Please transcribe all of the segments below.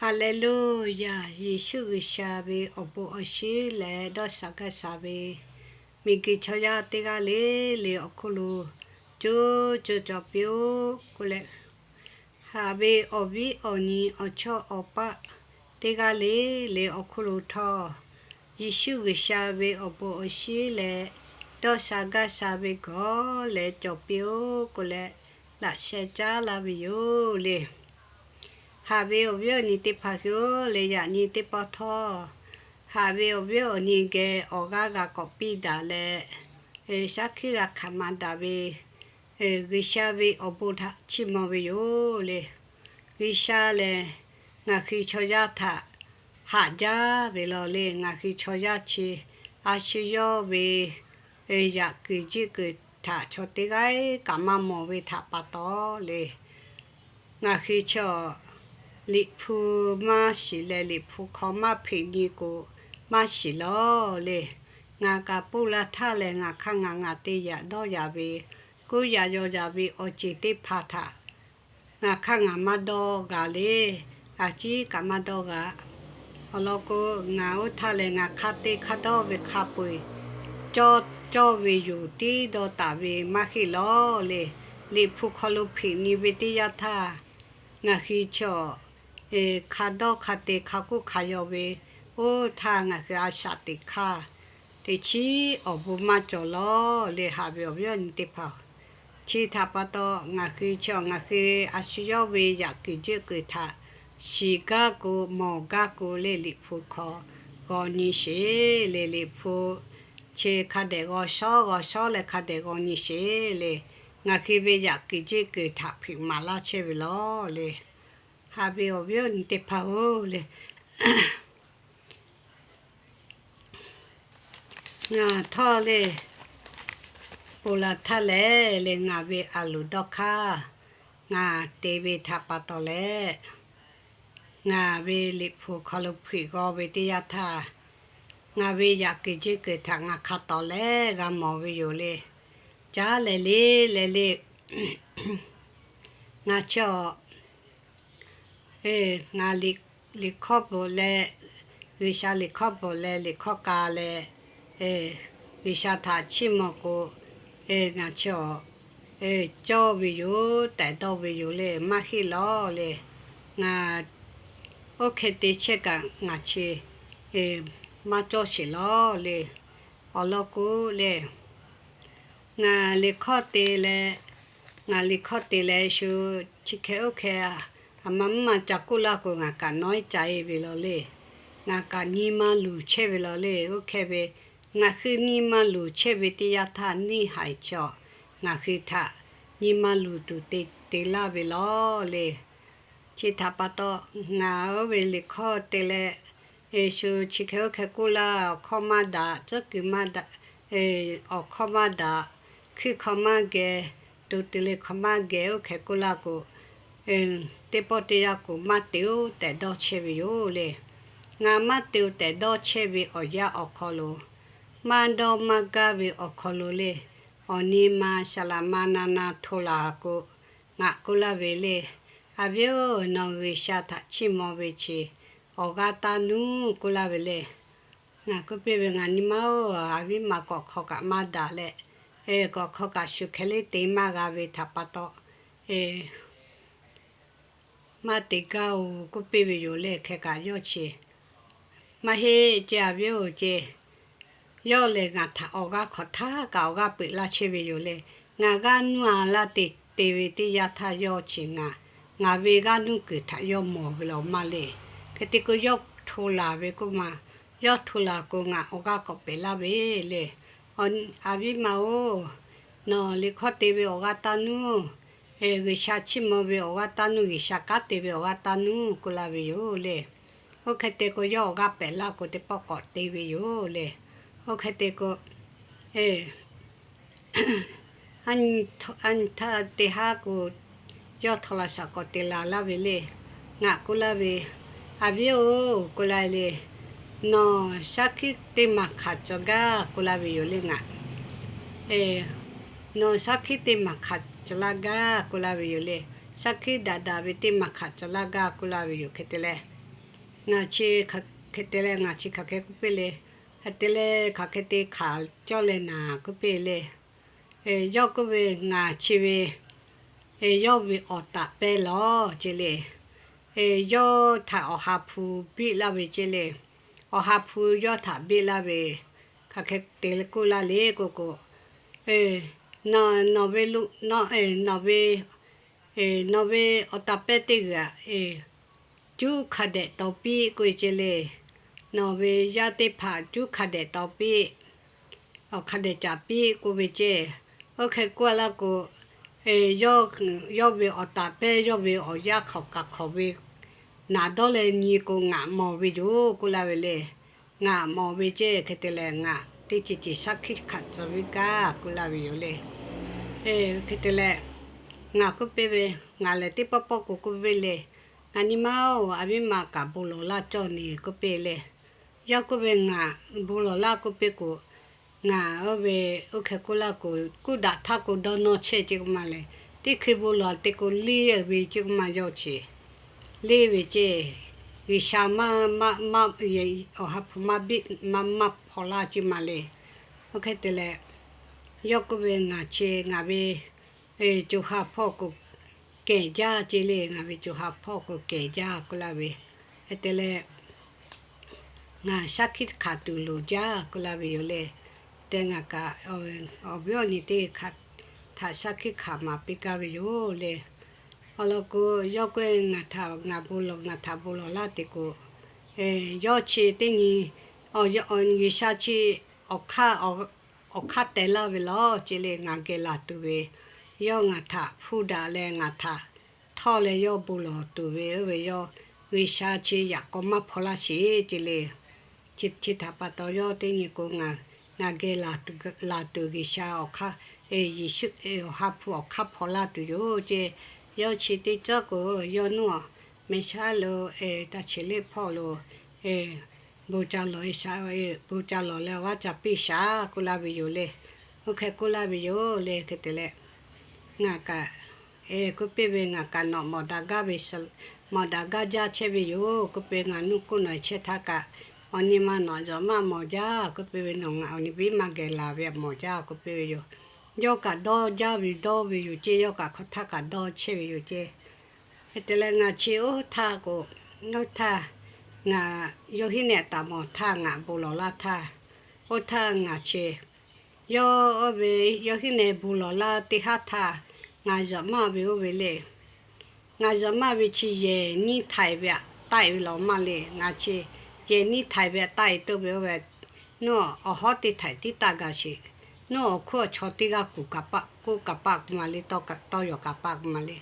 Haˍleˍluˇyaˬ. Yeˍsuˆ G'uiˬsha ve awˬ bon awˬ shinˉ leh dawˇ sha gaˇ sha ve miˬguiˬ chaw yaˇ teˇ g'aˇ le le awˬ hk'oˆ lo coˇ coˇ cawˬ piˇ-oˆ k'oˆ leh, haꞈ ve awˬ viˉ awˬ nyi awˬ chawˇ awˬ paˆ teˇ g'aˇ le le awˬ hk'oˆ lo htawˇ, Yeˍsuˆ G'uiˬsha ve awˬ bon awˬ shinˉ leh dawˇ sha gaˇ sha ve gawˬ leh cawˬ piˇ-oˆ k'oˆ leh, laꞈ sheh caˉ laˇ ve yoˬ le. Haꞈ ve awˬ viˉ awˬ nyi teˇ hpaˍ hui-oˬ le, yaꞈ nyi teˇ pawˆ htawˇ, haꞈ ve awˬ viˉ awˬ nyi geh awˬ g'aˇ g'a k'awꞈ piˇ daꞈ leh, shaˉ hkiˆ g'a hkanˍ maˍ daꞈ ve G'uiˬsha ve awˬ bon htaꞈ chiˇ mvuh ve yoˬ le. G'uiˬsha lehˬ, ngaˬ hui chaw yaˇ htaꞈ haꞈ jaˇ ve law le. Ngaˬ hui chaw yaˇ chi a shu yawˇ ve yaꞈ kuiˬ jiˆ kuiˬ htaꞈ chaw teˇ g'aˇ kaꞈ maˇ mawˬ ve htaꞈ pa taw le, ngaˬ hui chaw liꞈ hpu maˇ shiˍ leh, liꞈ hpu hk'aw maˇ hpeꞈ nyi k'o, maˇ shiˍ law le. Ngaˬ kaꞈ ponˇ la htaˇ lehˬ, ngaˬ hk'aˇ ngaˬ ngaˬ te yaꞈ dawˇ yaꞈ ve, kuˇ yaꞈ yaw yaꞈ ve awˬ ceuˬ teˇ hpaˍ htaꞈ ngaˬ hk'aˇ ngaˬ maˇ dawˇ g'a le. A ciˉ kaꞈ maˇ dawˇ g'a. Awˬ lawn k'o, ngaˬ oˇ htaˇ lehˬ, ngaˬ hk'a te hk'a dawˇ ve hk'a peu-eˬ cawˇ cawˇ ve yoˬ, tiˉ dawˇ taˍ ve maˇ heˆ law le. Liꞈ hpu hk'aw lo hpeꞈ nyi ve teˇ yanˇ htaˇ, ngaˬ hui chaw hk'a dawˇ hk'a te hk'a kuˇ hk'a yaw ve, oˇ htaˇ ngaˬ hui a shaꞈ teꞈ hk'aˇ teꞈ chiˉ awˬ bon maˇ cawˬ law le. Haꞈ ve awˬ viˉ awˬ nyi teˇ hpaˍ-oˬ, chi htaꞈ pa taw ngaˬ hui chi ngaˬ hui a shu yawˇ ve yaꞈ kuiˬ jiˆ kuiˬ htaꞈ shiˍ gaˇ k'o, mawˬ gaˇ k'o le, liꞈ hpu hk'aw g'aw nyi sheˍ le. Liꞈ hpu chi hk'a dehꞈ g'aw shawˉ g'aw shawˉ leh hk'a dehꞈ g'aw nyi sheˍ le. Ngaˬ hui ve yaꞈ kuiˬ jiˆ kuiˬ htaꞈ hpeꞈ maˍ laˇ chehˇ ve law le. Haꞈ ve awˬ viˉ awˬ nyi teˇ hpaˍ-oˬ le, ngaˬ htawˇ le, ponˬ laˬ htaˇ lehˬ le, ngaˬ ve a loˍ dawˇ hk'aˇ ngaˬ te ve htaꞈ pa taw leh, ngaˬ ve liꞈ hpu hk'aw lo hpeꞈ g'aw ve teˇ yanˇ htaˇ, ngaˬ ve yaꞈ kuiˬ jiˆ kuiˬ htaꞈ ngaˬ hk'a tawˍ leh g'a mawˬ ve yoˬ le. Caˉ leh le, leh le, ngaˬ chaw ngaˬ liꞈ hkawˇ bvuhꞈ leh, G'uiˬsha liꞈ hkawˇ bvuhꞈ leh liꞈ hkawˇ ka leh, G'uiˬsha htaꞈ chiˇ mvuh k'o, ngaˬ chaw cawˇ ve yoˬ, tehꞈ dawˇ ve yoˬ le, maˇ heˆ law le. Ngaˬ oˇ hk'e te chehˇ kaꞈ ngaˬ chi maˇ cawˇ sheˍ law le. Awˬ lawn k'o le, ngaˬ liꞈ hkawˇ te leh, ngaˬ liꞈ hkawˇ te leh shu chi hk'e oˇ hk'e a ma mvuhˇ ma ca k'oˆ laˇ k'o, ngaˬ kaꞈ nawˉ ca-e ve law le. Ngaˬ kaꞈ nyi ma luˬ chehˇ ve law le. Oˇ hk'e ve ngaˬ hui nyi ma luˬ chehˇ ve teˇ yanˇ htaˇ, neˇ haiˬ chaw ngaˬ hui htaꞈ nyi ma luˬ tuˬ te te laˇ ve law le. Chi htaꞈ pa taw, ngaˬ oˇ ve liꞈ hkawˇ te leh, shu chi hk'e oˇ hk'e k'oˆ laˇ, awˬ hkawˇ maˇ daꞈ, tcuhˉ kuiˬ maˇ daꞈ, awˬ hkawˇ maˇ daꞈ, hkuiˇ hk'aw maˇ geh, to te le hk'aw maˇ geh oˇ hk'e k'oˆ laˇ k'o, teˇ pawˆ teˇ yanˇ k'o maˇ te-oˬ tehꞈ dawˇ chehˇ ve yoˬ le. Ngaˬ maˇ te-oˬ tehꞈ dawˇ chehˇ ve awˬ yanˇ awˬ hk'aw lo, maˇ dawˇ maˇ gaˇ ve awˬ hk'aw lo le, awˬ nyi ma saˍ laˍ ma na na hto laˬ k'o, ngaˬ k'oˆ laˇ ve le, A viˉ-oˬ, nawˬ G'uiˬsha htaꞈ chiˇ mvuh ve chi awˬ g'aˇ taˇ nuˇ k'oˆ laˇ ve le. Ngaˬ k'oˆ piˇ ve, Ngaˬ nyi ma-oˬ, a viˉ ma k'awꞈ hk'aw kaꞈ maˇ daꞈ leh, k'awꞈ hk'aw kaꞈ shu hk'e le te maˇ g'a ve htaꞈ pa taw, maˇ te gaˇ-oˬ k'oˆ piˇ ve yoˬ le. Hk'e kaꞈ yawˇ chi maˇ heˆ ce, a viˉ-oˬ ce, yawˇ lehˬ ngaˬ htaꞈ awˬ g'aˇ hk'awꞈ htaˇ kaꞈ awˬ g'aˇ peuꞈ laˇ chehˇ ve yoˬ le. Ngaˬ g'aˇ nuˇ a laˇ te te ve teˇ yanˇ htaˇ yawˇ chi ngaˬ, ngaˬ ve g'aˇ nuˇ kuiˬ htaꞈ yawˇ mawˬ ve law maˇ le. Hk'e te k'o, yawˇ hto laˬ ve k'oˆ ma, yawˇ hto laˬ k'o, ngaˬ awˬ g'aˇ k'awꞈ pehꞈ laˇ ve le. A viˉ ma-oˬ, nawˬ liꞈ hkawˇ te ve awˬ g'aˇ taˇ nuˇ, G'uiˬsha chiˇ mvuh ve awˬ g'aˇ taˇ nuˇ, G'uiˬsha kanˉ te ve awˬ g'aˇ taˇ nuˇ k'oˆ laˇ ve yoˬ le. Oˇ hk'e te k'o, yawˇ awˬ g'aˇ pehꞈ laˇ k'o, teˇ pawˆ k'awꞈ te ve yoˬ le. Oˇ hk'e te k'o, a nyi htaˇ teˇ haˉ k'o, yawˇ htaw laꞈ shaˍ k'awꞈ te laˬ laˇ ve le. Ngaˬ k'oˆ laˇ ve, A viˉ-oˬ k'oˆ laˇ le, nawˬ shaˉ hkiˆ teˇ maˬ hk'aˬ cawˬ gaˇ k'oˆ laˇ ve yoˬ le ngaˬ. Nawˬ shaˉ hkiˆ teˇ maˬ hk'aˬ cawˬ laˇ gaˇ k'oˆ laˇ ve yoˬ le. Shaˉ hkiˆ daꞈ daꞈ ve teˇ maˬ hk'aˬ cawˬ laˇ gaˇ k'oˆ laˇ ve yoˬ. Hk'e te leh, Ngaˬ chi hk'e te leh ngaˬ chi hk'aˬ hk'e k'oˆ piˇ le. Hk'e te leh hk'aˬ hk'e te hk'aˬ cawˇ leh naˍ k'oˆ piˇ le. Yawˇ k'oˆ ve, ngaˬ chi ve yawˇ ve awˬ taˍ pehˇ lawˬ ce le. Yawˇ htaꞈ awˬ ha hpu biˆ laˇ ve ce le. Awˬ ha hpu yawˇ htaꞈ biˆ laˇ ve, hk'aˬ hk'e te k'oˆ laˇ le k'o k'o, nawˬ ve, nawˬ ve, nawˬ ve awˬ taˍ pehˇ teˇ g'aˇ, cuˉ hk'a dehꞈ taw piˇ k'oˆ ve ce le. Nawˬ ve yaˇ teˇ hpaˍ cuˉ hk'a dehꞈ taw piˇ, awˬ hk'a dehꞈ caˍ piˇ k'oˆ ve ce. Oˇ hk'e k'oˆ laˇ k'o, yawˇ ve awˬ taˍ pehˇ yawˇ ve awˬ yanˇ hk'aˬ kaꞈ hk'awꞈ ve naˍ dawˇ leh nyi k'o ngaˬ mawˬ ve yoˬ k'oˆ laˇ ve le. Ngaˬ mawˬ ve ce. Hk'e te leh ngaˬ teˇ ceuˬ ceuˬ shaˉ hkiˆ hkanˍ tcuh ve kaˇ k'oˆ laˇ ve yoˬ le. Hk'e te leh ngaˬ k'oˆ piˇ ve, ngaˬ lehˬ teˇ pawˆ pawˆ k'o k'oˆ ve le. Ngaˬ nyi ma-oˬ, a viˉ ma kaꞈ bon lawˬ laˇ cawˇ neˬ k'oˆ piˇ le. Yawˇ k'oˆ ve, ngaˬ bon lawˬ laˇ k'oˆ piˇ k'o, ngaˬ oˇ ve, oˇ hk'e k'oˆ laˇ k'o, kuˇ daꞈ htaˇ k'o dawˇ nawˇ chehˇ ce k'o ma le. Teˇ hkui bon lawˬ te k'o leˇ ve ce k'o ma yawˇ chi leˇ ve ce. G'uiˬsha maˇ, awˬ ha hpu maˇ biˆ, maˇ hpaw laˇ ce ma le. Oˇ hk'e te leh yawˇ k'oˆ ve, ngaˬ chi ngaˬ ve co ha hpawˇ k'o kehˬ jaˇ ce le. Ngaˬ ve co ha hpawˇ k'o kehˬ jaˇ k'oˆ laˇ ve. Hk'e te leh ngaˬ shaˉ hkiˆ hkanˍ tuˬ loˍ jaˇ k'oˆ laˇ ve yoˬ le. Te ngaˬ kaꞈ awˬ viˉ awˬ nyi teˇ hpaˍ htaꞈ shaˉ hkiˆ hkanˍ maˍ piˇ kaˇ ve yoˬ le. Awˬ lawn k'o, yawˇ k'oˆ ngaˬ htaꞈ ngaˬ bon lawˬ, ngaˬ htaꞈ bon lawˬ laˇ te k'o, yawˇ chi teˇ nyi, G'uiˬsha chi awˬ hk'aˇ, awˬ hk'aˇ teh laˇ ve lawˬ ce le. Ngaˬ geh laˬ tuˬ ve, yawˇ ngaˬ htaꞈ hpuˇ daꞈ leh ngaˬ htaꞈ htawˇ leh yawˇ bon lawˬ tuˬ ve, oˇ ve yawˇ G'uiˬsha chi yaꞈ k'aw maˇ hpaw laˇ sheˍ ce le. Chi htaꞈ pa taw yawˇ teˇ nyi k'o, ngaˬ geh laˬ tuˬ G'uiˬsha awˬ hk'aˇ, Yeˍsuˆ awˬ ha hpu awˬ hk'aˇ hpaw laˇ tuˬ yoˬ ce. Yawˇ chi teˇ ceuˬ k'o, yawˇ nuˇ a, Mehˇshaˉ lo, taˇ cheˬ leˇ hpawˇ lo bon ca lawˬ e shaˍ, bon ca lawˬ leh awˬ g'aˇ ca piˇ shaˍ k'oˆ laˇ ve yoˬ le. Oˇ hk'e k'oˆ laˇ ve yoˬ le. Hk'e te leh ngaˬ kaꞈ k'oˆ piˇ ve, ngaˬ kaꞈ nawˬ mawˬ daꞈ gaˇ ve, mawˬ daꞈ gaˇ jaˇ chehˇ ve yoˬ k'oˆ piˇ ve, ngaˬ nuˇ k'oˆ nawˬ chehˇ htaˇ kaꞈ awˬ nyi ma nawˬ zuhꞈ maˇ mawˬ jaˇ k'oˆ piˇ ve, nawˬ ngaˬ awˬ nyi biˇ maˇ geh laˬ ve mawˬ jaˇ k'oˆ piˇ ve yoˬ. Yawˇ kaꞈ dawˇ jaˇ ve dawˇ ve yoˬ ce. Yawˇ kaꞈ hk'aw htaˇ kaꞈ dawˇ chehˇ ve yoˬ ce. Hk'e te leh ngaˬ chi oˇ htaˇ k'o, oˇ htaˇ ngaˬ yawˇ hinˉ nehˬ taˍ mawˬ htaˇ ngaˬ bon lawˬ laˇ htaˇ, oˇ htaˇ ngaˬ chi yawˇ oˇ ve yawˇ hinˉ nehˬ bon lawˬ laˇ teˇ haˉ htaˇ ngaˬ zuhꞈ maˇ ve oˇ ve le. Ngaˬ zuhꞈ maˇ ve chi yehˬ nyiˇ htaiˍ ve aꞈ taˆ e ve lawˬ maˇ le. Ngaˬ chi yehˬ nyiˇ htaiˍ ve aꞈ taˆ e toˆ ve oˇ ve, nuˇ awˬ hawˉ teˇ htaiˍ tiˉ taˆ gaˬ sheˍ. Nuˇ awˬ hkuiˉ awˬ chaw teˇ g'aˇ kuˬ kaˍ paˆ, kuˇ kaˍ paˆ k'oˆ ma le, tawˇ yawˬ kaˍ paˆ k'oˆ ma le.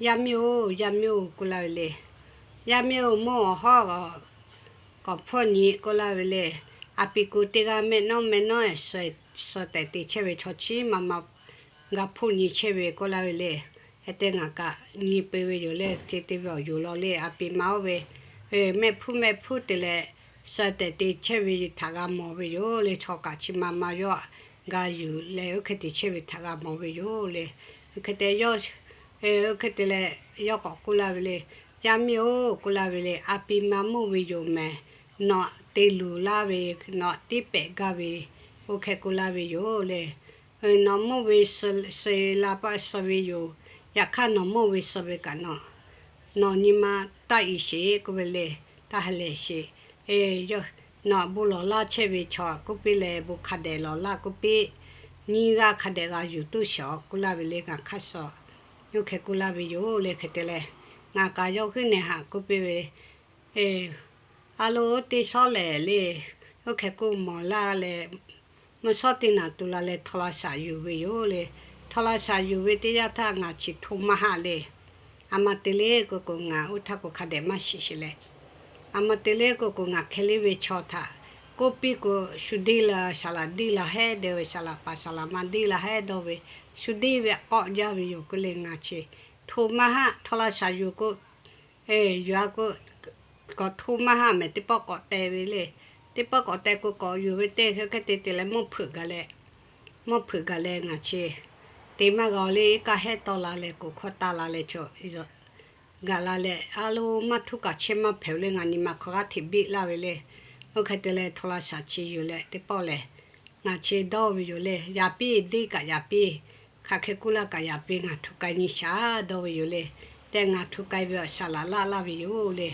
Yaˇ miˇ-oˬ, yaˇ miˇ-oˬ k'oˆ laˇ ve le. Yaˇ miˇ-oˬ, mvuhˇ awˬ hawˉ k'awꞈ hpfuhˇ nyi k'oˆ laˇ ve le. A pi ku teˇ g'aˇ mehˆ nawˉ mehˆ nawˉ suh tehꞈ te chehˇ ve chaw chiˉ ma ma g'a hpfuhˇ nyi chehˇ ve k'oˆ laˇ ve le. Hk'e te ngaˬ kaꞈ nyi peu ve yoˬ le. Te te ve awˬ yoˬ law le. A pi ma oˇ ve mehˆ hpfuhˇ mehˆ hpfuhˇ te leh suh tehꞈ te chehˇ ve htaꞈ g'a mawˬ ve yoˬ le. Chaw kaꞈ chi ma ma yawˇ g'a yuˬ leh oˇ hk'e te chehˇ ve htaꞈ g'a mawˬ ve yoˬ le. Hk'e te yawˇ oˇ hk'e te leh yawˇ k'awꞈ k'oˆ laˇ ve le. Yaˇ miˇ-oˬ k'oˆ laˇ ve le. A pi ma mvuhˇ ve yoˬ mehˍ. Nawˬ te luˬ laˇ ve, nawˬ tiˉ pehꞈ gaˇ ve, oˇ hk'e k'oˆ laˇ ve yoˬ le. Nawˬ mvuhˇ ve suh la paˆ suh ve yoˬ. Yaꞈ hk'aˇ nawˬ mvuhˇ ve suh ve kaꞈ nawˬ nawˬ nyi ma taˆ i sheˍ k'oˆ ve le. Taˇ ha lehˬ sheˍ. Nawˬ bon lawˬ laˇ chehˇ ve chaw k'oˆ piˇ leh bon hk'a dehꞈ lawˬ laˇ k'oˆ piˇ. Nyiˇ g'aˇ hk'a dehꞈ g'a yuˬ tuˬ sheˍ k'oˆ laˇ ve le. Ngaˬ hk'aˇ suh oˇ hk'e k'oˆ laˇ ve yoˬ le. Hk'e te leh ngaˬ kaꞈ yawˇ huiˉ nehˬ haꞈ k'oˆ piˇ ve, a lo oˇ teˇ shawˉ lehˬ le, oˇ hk'e k'oˆ mawˬ laˇ leh, mvuhˇ shawˉ teˇ naꞈ tu la leh htaw la shaˍ yuˬ ve yoˬ le. Htaw la shaˍ yuˬ ve teˇ yanˇ htaˇ ngaˬ chi hto maˇ haˆ le. A ma te le k'o k'o ngaˬ oˇ htaˇ k'o hk'a dehꞈ maˇ shiˍ sheˍ leh, a ma te le k'o k'o ngaˬ hkeh leˇ ve chaw htaꞈ k'oˆ piˇ k'o, shu deˇ la, saˍ laꞈ deˇ la hehˉ dawˇ ve, saˍ laꞈ paˍ saˍ laꞈ ma deˇ la hehˉ dawˇ ve, shu deˇ ve aꞈ k'awˆ jaˇ ve yoˬ k'oˆ le. Ngaˬ chi hto maˇ haˆ. Htaw la shaˍ yuˬ k'o, yuˬ a k'o, k'awꞈ hto maˇ haˆ mehˍ. Teˇ pawˆ k'awꞈ teh ve le. Teˇ pawˆ k'awꞈ teh k'o k'awꞈ yuˬ ve teˇ hk'e hk'e te te leh mvuhˇ hpeuꞈ gaˬ leh, mvuhˇ hpeuꞈ gaˬ leh ngaˬ chi te maˇ g'a le. Iˉ kaˆ hehˉ tawˆ la leh k'oˍ hkawˇ taˇ la leh chaw gaˬ la leh, a lo maˇ htuˇ kaꞈ chehˇ maˇ hpehꞈ le, ngaˬ nyi ma hk'aw g'aˇ hteꞈ biˆ laˇ ve le. Oˇ hk'e te leh htaw la shaˍ chi yuˬ leh teˇ pawˆ lehˬ, ngaˬ chi dawˇ ve yoˬ le. Yaꞈ piˇ deˇ kaꞈ yaꞈ piˇ, hk'aˬ hk'e kuˇ laˇ kaꞈ yaꞈ piˇ, ngaˬ htu k'ai nyi shaˍ dawˇ ve yoˬ le. Tehꞈ ngaˬ htu k'ai ve awˬ shaˍ laꞈ laˇ laˇ ve yoˬ le.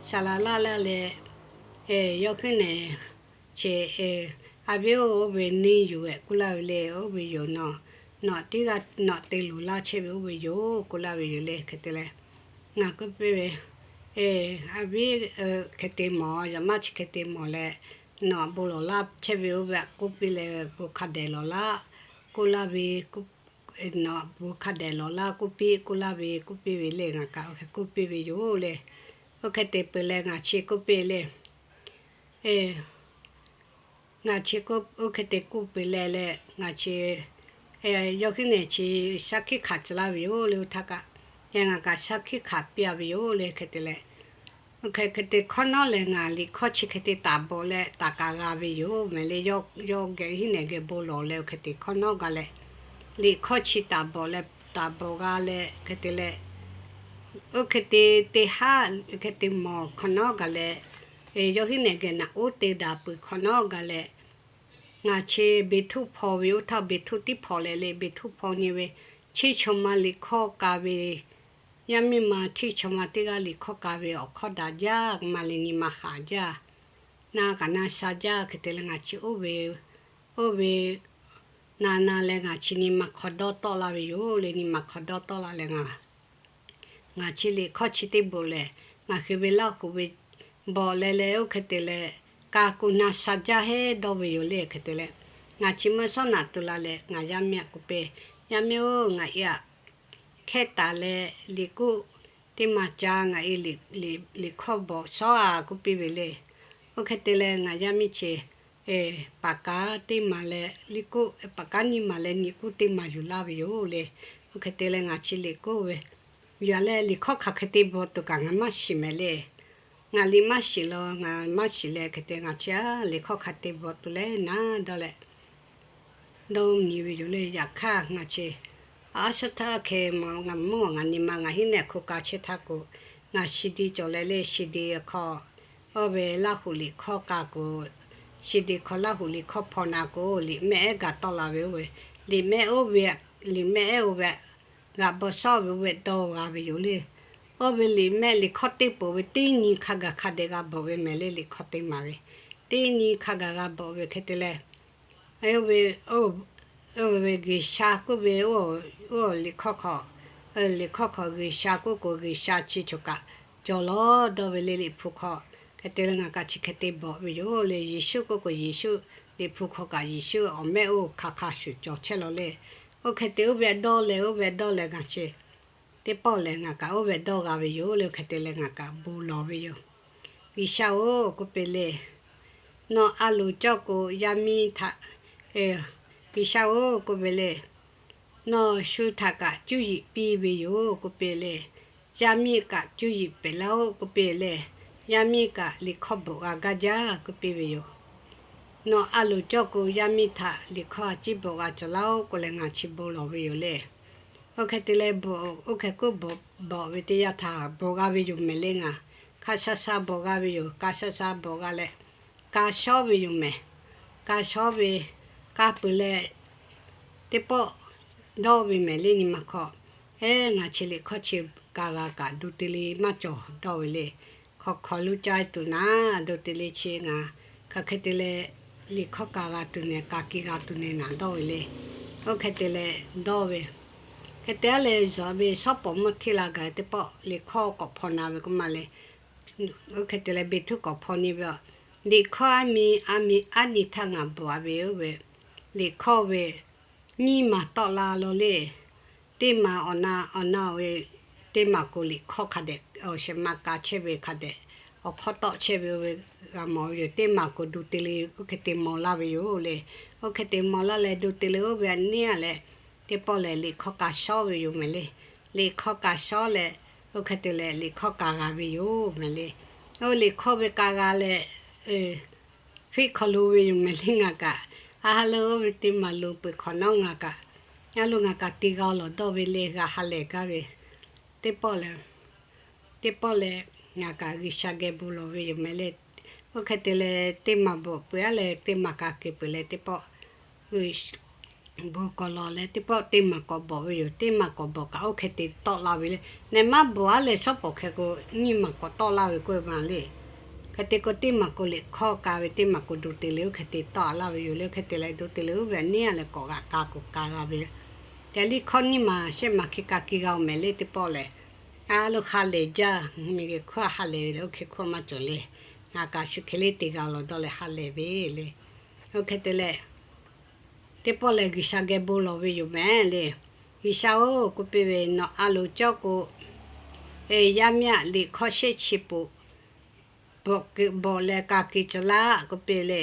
Shaˍ laꞈ laˇ laˇ leh, yawˇ hui nehˬ chi, a viˉ-oˬ, oˇ ve neˇ yuˬ-ehˍ kuˇ laˇ ve le. Oˇ ve yoˬ nawˬ, nawˬ teˇ g'aˇ nawˬ te luˬ laˇ chehˇ ve oˇ ve yoˬ kuˇ laˇ ve yoˬ le. Hk'e te leh, ngaˬ k'oˆ piˇ ve, a viˉ, hk'e te mawˬ, yaꞈ maˇ chi hk'e te mawˬ leh, nawˬ bon lawˬ laˇ chehˇ ve oˇ ve aꞈ k'oˆ piˇ leh, bon hk'a dehꞈ lawˬ laˇ k'oˆ laˇ ve, nawˬ bon hk'a dehꞈ lawˬ laˇ k'oˆ piˇ k'oˆ laˇ ve k'oˆ piˇ ve le. Ngaˬ kaꞈ oˇ hk'e k'oˆ piˇ ve yoˬ le. Oˇ hk'e te peuˬ leh ngaˬ chi k'oˆ piˇ le. Ngaˬ chi oˇ hk'e te k'oˆ peuˬ leh leh, ngaˬ chi yawˇ hui nehˬ chi shaˉ hkiˆ hkanˍ tcuh laˇ ve yoˬ le. Oˇ htaˇ kaꞈ, ngaˬ kaꞈ shaˉ hkiˆ hkanˍ piˇ-a ve yoˬ le. Hk'e te leh, oˇ hk'e hk'e te hkawˇ nawˉ lehˬ, ngaˬ liꞈ hkawˇ chi hk'e te taˍ bawˬ leh taˍ kaꞈ g'a ve yoˬ mehˍ le. Yawˇ geh hui nehˬ geh bon lawˬ leh oˇ hk'e te hkawˇ nawˉ g'a leh, liꞈ hkawˇ chi taˍ bawˬ leh taˍ bawˬ g'a leh hk'e te leh, oˇ hk'e te, teˇ haˉ hk'e te mawˬ hkawˇ nawˉ g'a leh, yawˇ hui nehˬ geh naꞈ uˉ te daꞈ peuˬ hkawˇ nawˉ g'a leh, ngaˬ chi beˬ htuˇ hpaw ve, oˇ htaˇ beˬ htuˇ tiˉ hpaw leh le, beˬ htuˇ hpaw nyi ve, chiˇ chaw ma liꞈ hkawˇ k'a ve, yaˇ miˇ ma chiˇ chaw ma teˇ g'aˇ liꞈ hkawˇ k'a ve awˬ hkawˇ daꞈ jaˇ, maˇ le nyi ma haꞈ jaˇ, na kaꞈ na sha jaˇ. Hk'e te leh ngaˬ chi oˇ ve, oˇ ve na na leh ngaˬ chi nyi ma hk'aw dawˇ tawˆ la ve yoˬ le. Nyi ma hk'aw dawˇ tawˆ la leh ngaˬ ngaˬ chi liꞈ hkawˇ chi teˇ bawˬ lehˬ, ngaˬ hui ve Laˇ huˍ ve bawˬ leh leh oˇ hk'e te leh, ka kuˬ na sha jaˇ heˉ dawˇ ve yoˬ le. Hk'e te leh, ngaˬ chi meuˇ sawˉ naꞈ tu la leh ngaˬ yaˇ miˇ aꞈ k'oˆ piˇ, Yaˇ miˇ-oˬ, ngaˬ e aꞈ hkehˇ taˍ leh liꞈ kuˆ teˇ maˬ ca ngaˬ e liꞈ hkawˇ bawˬ shawˉ-a k'oˆ piˇ ve le. Oˇ hk'e te leh ngaˬ yaˇ miˇ chi paˍ kaˉ teˇ maˬ leh liꞈ kuˆ, paˍ kaˉ nyiˇ maˬ leh liꞈ kuˆ teˇ maˬ yuˬ laˇ ve yoˬ le. Oˇ hk'e te leh ngaˬ chi liꞈ kuˆ ve, yaꞈ leh liꞈ hkawˇ hk'aˬ hk'e te bawˬ tuˬ kaꞈ ngaˬ maˇ shiˍ mehˍ le. Ngaˬ liꞈ maˇ shiˍ la, ngaˬ maˇ shiˍ leh hk'e te ngaˬ chi a liꞈ hkawˇ hk'aˬ te bawˬ tuˬ leh naˉ dawˇ leh dawˇ nyi ve yoˬ le. Yaꞈ hk'aˇ ngaˬ chi a shaˉ htaˇ hk'e ngaˬ mvuhˇ ngaˬ nyi ma ngaˬ hui nehˬ hk'oˆ ka chehˇ htaˇ k'o, ngaˬ CD cawˬ leh le, CD hk'aw oˇ ve Laˇ huˍ liꞈ hkawˇ k'a k'o, CD hk'aw Laˇ huˍ liꞈ hkawˇ hpaw na k'o, liꞈ mehˆ ehˉ gaˬ tawˆ la ve oˇ ve, liꞈ mehˆ oˇ ve, liꞈ mehˆ ehˉ oˇ ve g'a bawˬ shawˉ ve oˇ ve dawˇ g'a ve yoˬ le. Oˇ ve liꞈ mehˆ liꞈ hkawˇ teˇ poˬ ve teˇ nyi hk'a gaˬ hk'a dehꞈ g'a bawˬ ve mehˍ le. Liꞈ hkawˇ teˇ maˬ ve teˇ nyi hk'a gaˬ g'a bawˬ ve hk'e te leh, oˇ ve, oˇ ve G'uiˬsha k'oˆ ve, oˇ liꞈ hkawˇ hk'aw, liꞈ hkawˇ hk'aw G'uiˬsha k'oˆ k'o, G'uiˬsha chi choˬ kaꞈ cawˬ lawˬ dawˇ ve le. Liꞈ hpu hk'aw hk'e te leh ngaˬ kaꞈ chi hk'e te bawˬ ve yoˬ le. Yeˍsuˆ k'oˆ k'o Yeˍsuˆ, liꞈ hpu hk'aw kaꞈ Yeˍsuˆ awˬ mehˆ oˇ hk'a hk'a shuˍ cawˬ chehˇ lawˬ le. Oˇ hk'e te oˇ ve dawˇ leh oˇ ve dawˇ leh ngaˬ chi teˇ pawˆ lehˬ ngaˬ kaꞈ oˇ ve dawˇ g'a ve yoˬ le. Oˇ hk'e te leh ngaˬ kaꞈ bon lawˬ ve yoˬ. G'uiˬsha-oˬ k'oˆ piˇ le, nawˬ a loˍ cawˇ k'o yaˇ miˇ htaꞈ, G'uiˬsha-oˬ k'oˆ piˇ le, nawˬ shu htaꞈ kaꞈ cuˇ yiˍ piˇ ve yoˬ k'oˆ piˇ le. Yaˇ miˇ kaꞈ cuˇ yiˍ pehˍ laˇ-oˆ k'oˆ piˇ le. Yaˇ miˇ kaꞈ liꞈ hkawˇ bvuhꞈ g'a gaˇ jaˇ k'oˆ piˇ ve yoˬ. Nawˬ a loˍ cawˇ k'o yaˇ miˇ htaꞈ liꞈ hkawˇ a ciˉ bvuhꞈ g'a cawˬ laˇ-oˆ k'oˆ leh ngaˬ chi bon lawˬ ve yoˬ le. Oˇ hk'e te leh, oˇ hk'e k'oˆ bvuhꞈ ve teˇ yanˇ htaˇ bvuhꞈ g'a ve yoˬ mehˍ le. Ngaˬ ka sha sha bvuhꞈ g'a ve yoˬ. Ka sha sha bvuhꞈ g'a leh, ka shawˉ ve yoˬ mehˍ. Ka shawˉ ve, ka peuˬ leh teˇ pawˆ dawˇ ve mehˍ le. Nyi ma hk'aw, eˉ, ngaˬ chi liꞈ hkawˇ chi ka g'a kaꞈ du te le maˇ cawˬ dawˇ ve le. Hk'aw hk'aw lo ca tuˬ naˍ, du te le chi ngaˬ hk'aˬ hk'e te leh liꞈ hkawˇ ka g'a tuˬ nehˬ, ka ki g'a tuˬ nehˬ naˍ dawˇ ve le. Oˇ hk'e te leh dawˇ ve, hk'e te aˉ leh zuhꞈ ve shawˉ pawˍ mawˇ hteˇ la gaˬ teˇ pawˆ liꞈ hkawˇ k'awꞈ hpaw na ve k'oˆ ma le. Oˇ hk'e te leh beˬ htuˇ k'awꞈ hpaw nyi ve a, liꞈ hkawˇ aˉ miˇ aˉ miˇ aˉ nyi htaˇ ngaˬ bvuhꞈ-a ve oˇ ve, liꞈ hkawˇ ve nyiˇ maˬ tawˆ la lawˬ le. Teˇ maˬ awˬ na, awˬ na-oˬ ve, teˇ maˬ k'o liꞈ hkawˇ hk'a dehꞈ awˬ shehˍ ma ka chehˇ ve hk'a dehꞈ awˬ hkawˇ tawˆ chehˇ ve oˇ ve g'a mawˬ ve yoˬ. Teˇ maˬ k'o du te le oˇ hk'e te maw laˇ ve yoˬ le. Oˇ hk'e te maw laˇ leh du te le oˇ ve a neˉ-a leh, teˇ pawˆ lehˬ liꞈ hkawˇ ka shawˉ ve yoˬ mehˍ le. Liꞈ hkawˇ ka shawˉ leh, oˇ hk'e te leh liꞈ hkawˇ ka g'a ve yoˬ mehˍ le. Oˇ liꞈ hkawˇ ve ka g'a leh, fiˆ hk'aw lo ve yoˬ mehˍ le. Ngaˬ kaꞈ a ha lo oˇ ve teˇ maˬ lo peuˬ hk'awꞈ nawˉ ngaˬ kaꞈ, a lo ngaˬ kaꞈ te g'a lawˬ dawˇ ve le. G'a ha lehˬ gaˇ ve teˇ pawˆ lehˬ, Teˇ pawˆ lehˬ, ngaˬ kaꞈ G'uiˬsha geh bon lawˬ ve yoˬ mehˍ le. Oˇ hk'e te leh, teˇ maˬ bvuhꞈ peuˬ-a leh teˇ maˬ ka keh peuˬ leh teˇ pawˆ, bon kawˬ lawˬ leh teˇ pawˆ teˇ maˬ kawꞈ bvuhꞈ ve yoˬ. Teˇ maˬ kawꞈ bvuhꞈ kaꞈ oˇ hk'e te tawˆ la ve le. Nehˬ maˇ bvuhꞈ-a leh shawˉ pawˍ hkeh k'o, nyiˇ maˬ k'awꞈ tawˆ laˇ ve k'oˆ ve maˬ le. Hk'e te k'o, teˇ maˬ k'o liꞈ hkawˇ ka ve, teˇ maˬ k'o duˬ te le, oˇ hk'e te tawˆ laˇ ve yoˬ le. Oˇ hk'e te leh duˬ te le, oˇ ve neˉ-a leh kawꞈ g'aꞈ ka k'o ka g'a ve. Teꞈ liˇ hkawˇ nyiˇ maˬ shehˆ maˬ hk'e ka keh g'a-oˬ mehˍ le. Teˇ pawˆ lehˬ, a lo ha lehˬ jaˇ, miˬguiˬ hkawˇ ha lehˬ ve le, oˇ hk'e hkawˇ maˇ cawˬ le. Ngaˬ kaꞈ shu hk'e le te g'a lawˬ dawˇ leh ha lehˬ ve le. Oˇ hk'e te leh, teˇ pawˆ lehˬ G'uiˬsha geh bon lawˬ ve yoˬ mehˍ le. G'uiˬsha-oˬ, k'oˆ piˇ ve, nawˬ a loˍ cawˇ k'o, yaˇ miˇ-aꞈ, liꞈ hkawˇ shehˆ chi peuˬ bvuhꞈ leh ka keh tcuh laˇ k'oˆ piˇ le.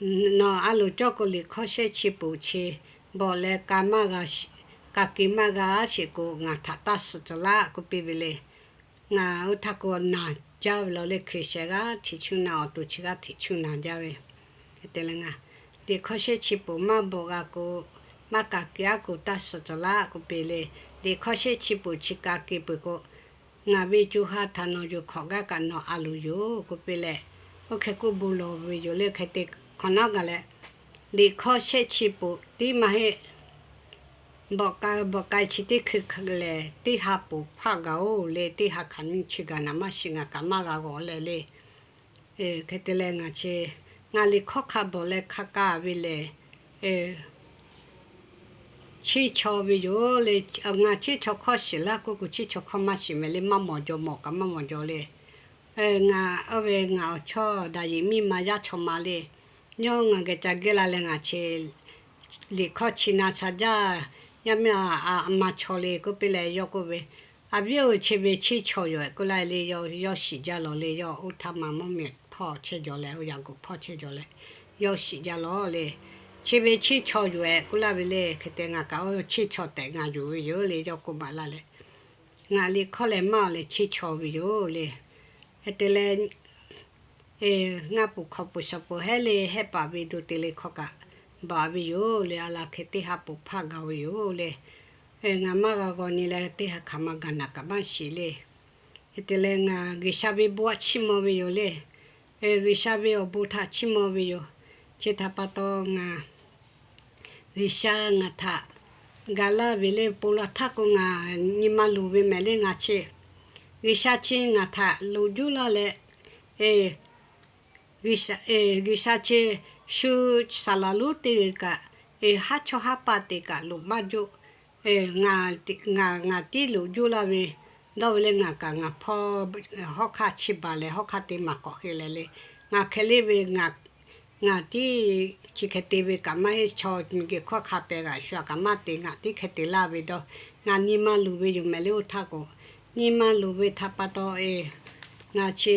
Nawˬ a loˍ cawˇ k'o, liꞈ hkawˇ shehˆ chi peuˬ chi bvuhꞈ leh ka maˇ g'a, ka keh maˇ g'a sheˍ k'o, ngaˬ htaꞈ taˇ suh tcuh laˇ k'oˆ piˇ ve le. Ngaˬ oˇ htaˇ k'o naˬ jaˇ ve law le. Hkui shehˍ g'aˇ hteꞈ chuˇ naˬ, awˬ to chi g'aˇ hteꞈ chuˇ naˬ jaˇ ve. Hk'e te leh ngaˬ liꞈ hkawˇ shehˆ chi peuˬ maˇ bvuhꞈ g'a k'o, maˇ ka keh-a k'o, taˇ suh tcuh laˇ k'oˆ piˇ le. Liꞈ hkawˇ shehˆ chi peuˬ chi ka keh peuˬ k'o, ngaˬ ve co ha htaꞈ nawˬ yuˬ hk'awꞈ gaˇ kaꞈ nawˬ a loˍ yoˬ k'oˆ piˇ leh, oˇ hk'e k'oˆ bon lawˬ ve yoˬ le. Hk'e te hk'awꞈ nawˉ gaˬ leh, liꞈ hkawˇ shehˆ chi peuˬ tiˉ maˇ heˆ, bvuhꞈ k'ai bvuhꞈ k'ai chi teˇ hkui lehˬ, teˇ ha peuˬ hpaˆ gaˬ-oˬ le. Teˇ ha hkaꞈ nyiˇ chi gaˬ naˍ maˇ shiˍ, ngaˬ kaꞈ maˇ g'a g'awˬ leh le. Hk'e te leh ngaˬ chi, ngaˬ liꞈ hkawˇ hk'a bvuhꞈ leh hk'a ka ve lehˬ, chiˇ chaw ve yoˬ le. Ngaˬ chiˇ chaw hkawˇ shiˍ laˇ k'oˆ k'o, chiˇ chaw hkawˇ maˇ shiˍ mehˍ le. Maˇ mawˬ jaw, mawˬ kaꞈ maˇ mawˬ jaw le. Ngaˬ oˇ ve ngaˬ awˬ chawˇ daꞈ yeˬ miˇ ma yaˇ chaw ma le. Yawˇ ngaˬ geh ca geh la leh ngaˬ chi liꞈ hkawˇ chi na sha jaˇ. Yaˇ miˇ a ma chaw le k'oˆ piˇ leh yawˇ k'oˆ ve, A viˉ-oˬ, chi ve chiˇ chaw yoˬ-ehˍ k'oˆ laˇ ve le. Yawˇ shiˍ jaˇ lawˬ le. Yawˇ oˇ htaˇ ma mvuhˇmiˬ hpawˇ chehˇ jaw leh, oˇ yaꞈ gu hpawˇ chehˇ jaw leh, yawˇ shiˍ jaˇ lawˬ le. Chi ve chiˇ chaw yoˬ-ehˍ k'oˆ laˇ ve le. Hk'e te ngaˬ kaꞈ oˇ chiˇ chaw tehꞈ ngaˬ yonˍ ve yoˬ le. Yawˇ k'oˆ maˍ laˇ leh, ngaˬ liꞈ hkawˇ lehˬ maˇ-oˬ leh chiˇ chaw ve yoˬ le. Hk'e te leh, ngaˇ puˍ hk'awꞈ puˍ shawˍ puˍ hehˉ le hehˉ paˍ ve duˬ te le hkawˇ kaꞈ baˬ ve yoˬ le. A laˬ hk'e teˇ ha peuˬ hpaˆ gaˬ ve yoˬ le. Ngaˬ maˇ g'a g'awˬ nyi leh teˇ ha hkaꞈ ma gaˬ naˍ kaꞈ maˇ shiˍ le. Hk'e te leh ngaˬ G'uiˬsha ve bon aꞈ chiˇ maw ve yoˬ le. G'uiˬsha ve awˬ bon htaꞈ chiˇ maw ve yoˬ. Chi htaꞈ pa taw ngaˬ G'uiˬsha ngaˬ htaꞈ gaˬ laˇ ve le. Pon la htaˇ k'o ngaˬ nyi ma luˬ ve mehˍ le. Ngaˬ chi G'uiˬsha chi ngaˬ htaꞈ loꞈ juˇ laˇ leh, G'uiˬsha chi shu saˍ laˍ lonˉ te kaꞈ, haˉ chawˇ haˉ paˇ te kaꞈ loꞈ maˇ juˇ. Ngaˬ tiˉ loꞈ juˇ laˇ ve dawˇ ve le. Ngaˬ kaꞈ ngaˬ hpawˇ hawˉ hk'aˇ chi baˬ leh hawˉ hk'aˇ te maˍ k'awꞈ hk'e leh le. Ngaˬ hk'e le ve ngaˬ tiˉ chi hk'e te ve kaꞈ maˇ heˆ. Chaw miˬguiˬ hkawˇ hk'a pehˍ g'aꞈ shu kaꞈ maˇ te. Ngaˬ tiˉ hk'e te laˇ ve dawˇ ngaˬ nyi ma luˬ ve yoˬ mehˍ le. Oˇ htaˇ k'o, nyi ma luˬ ve htaꞈ pa taw, ngaˬ chi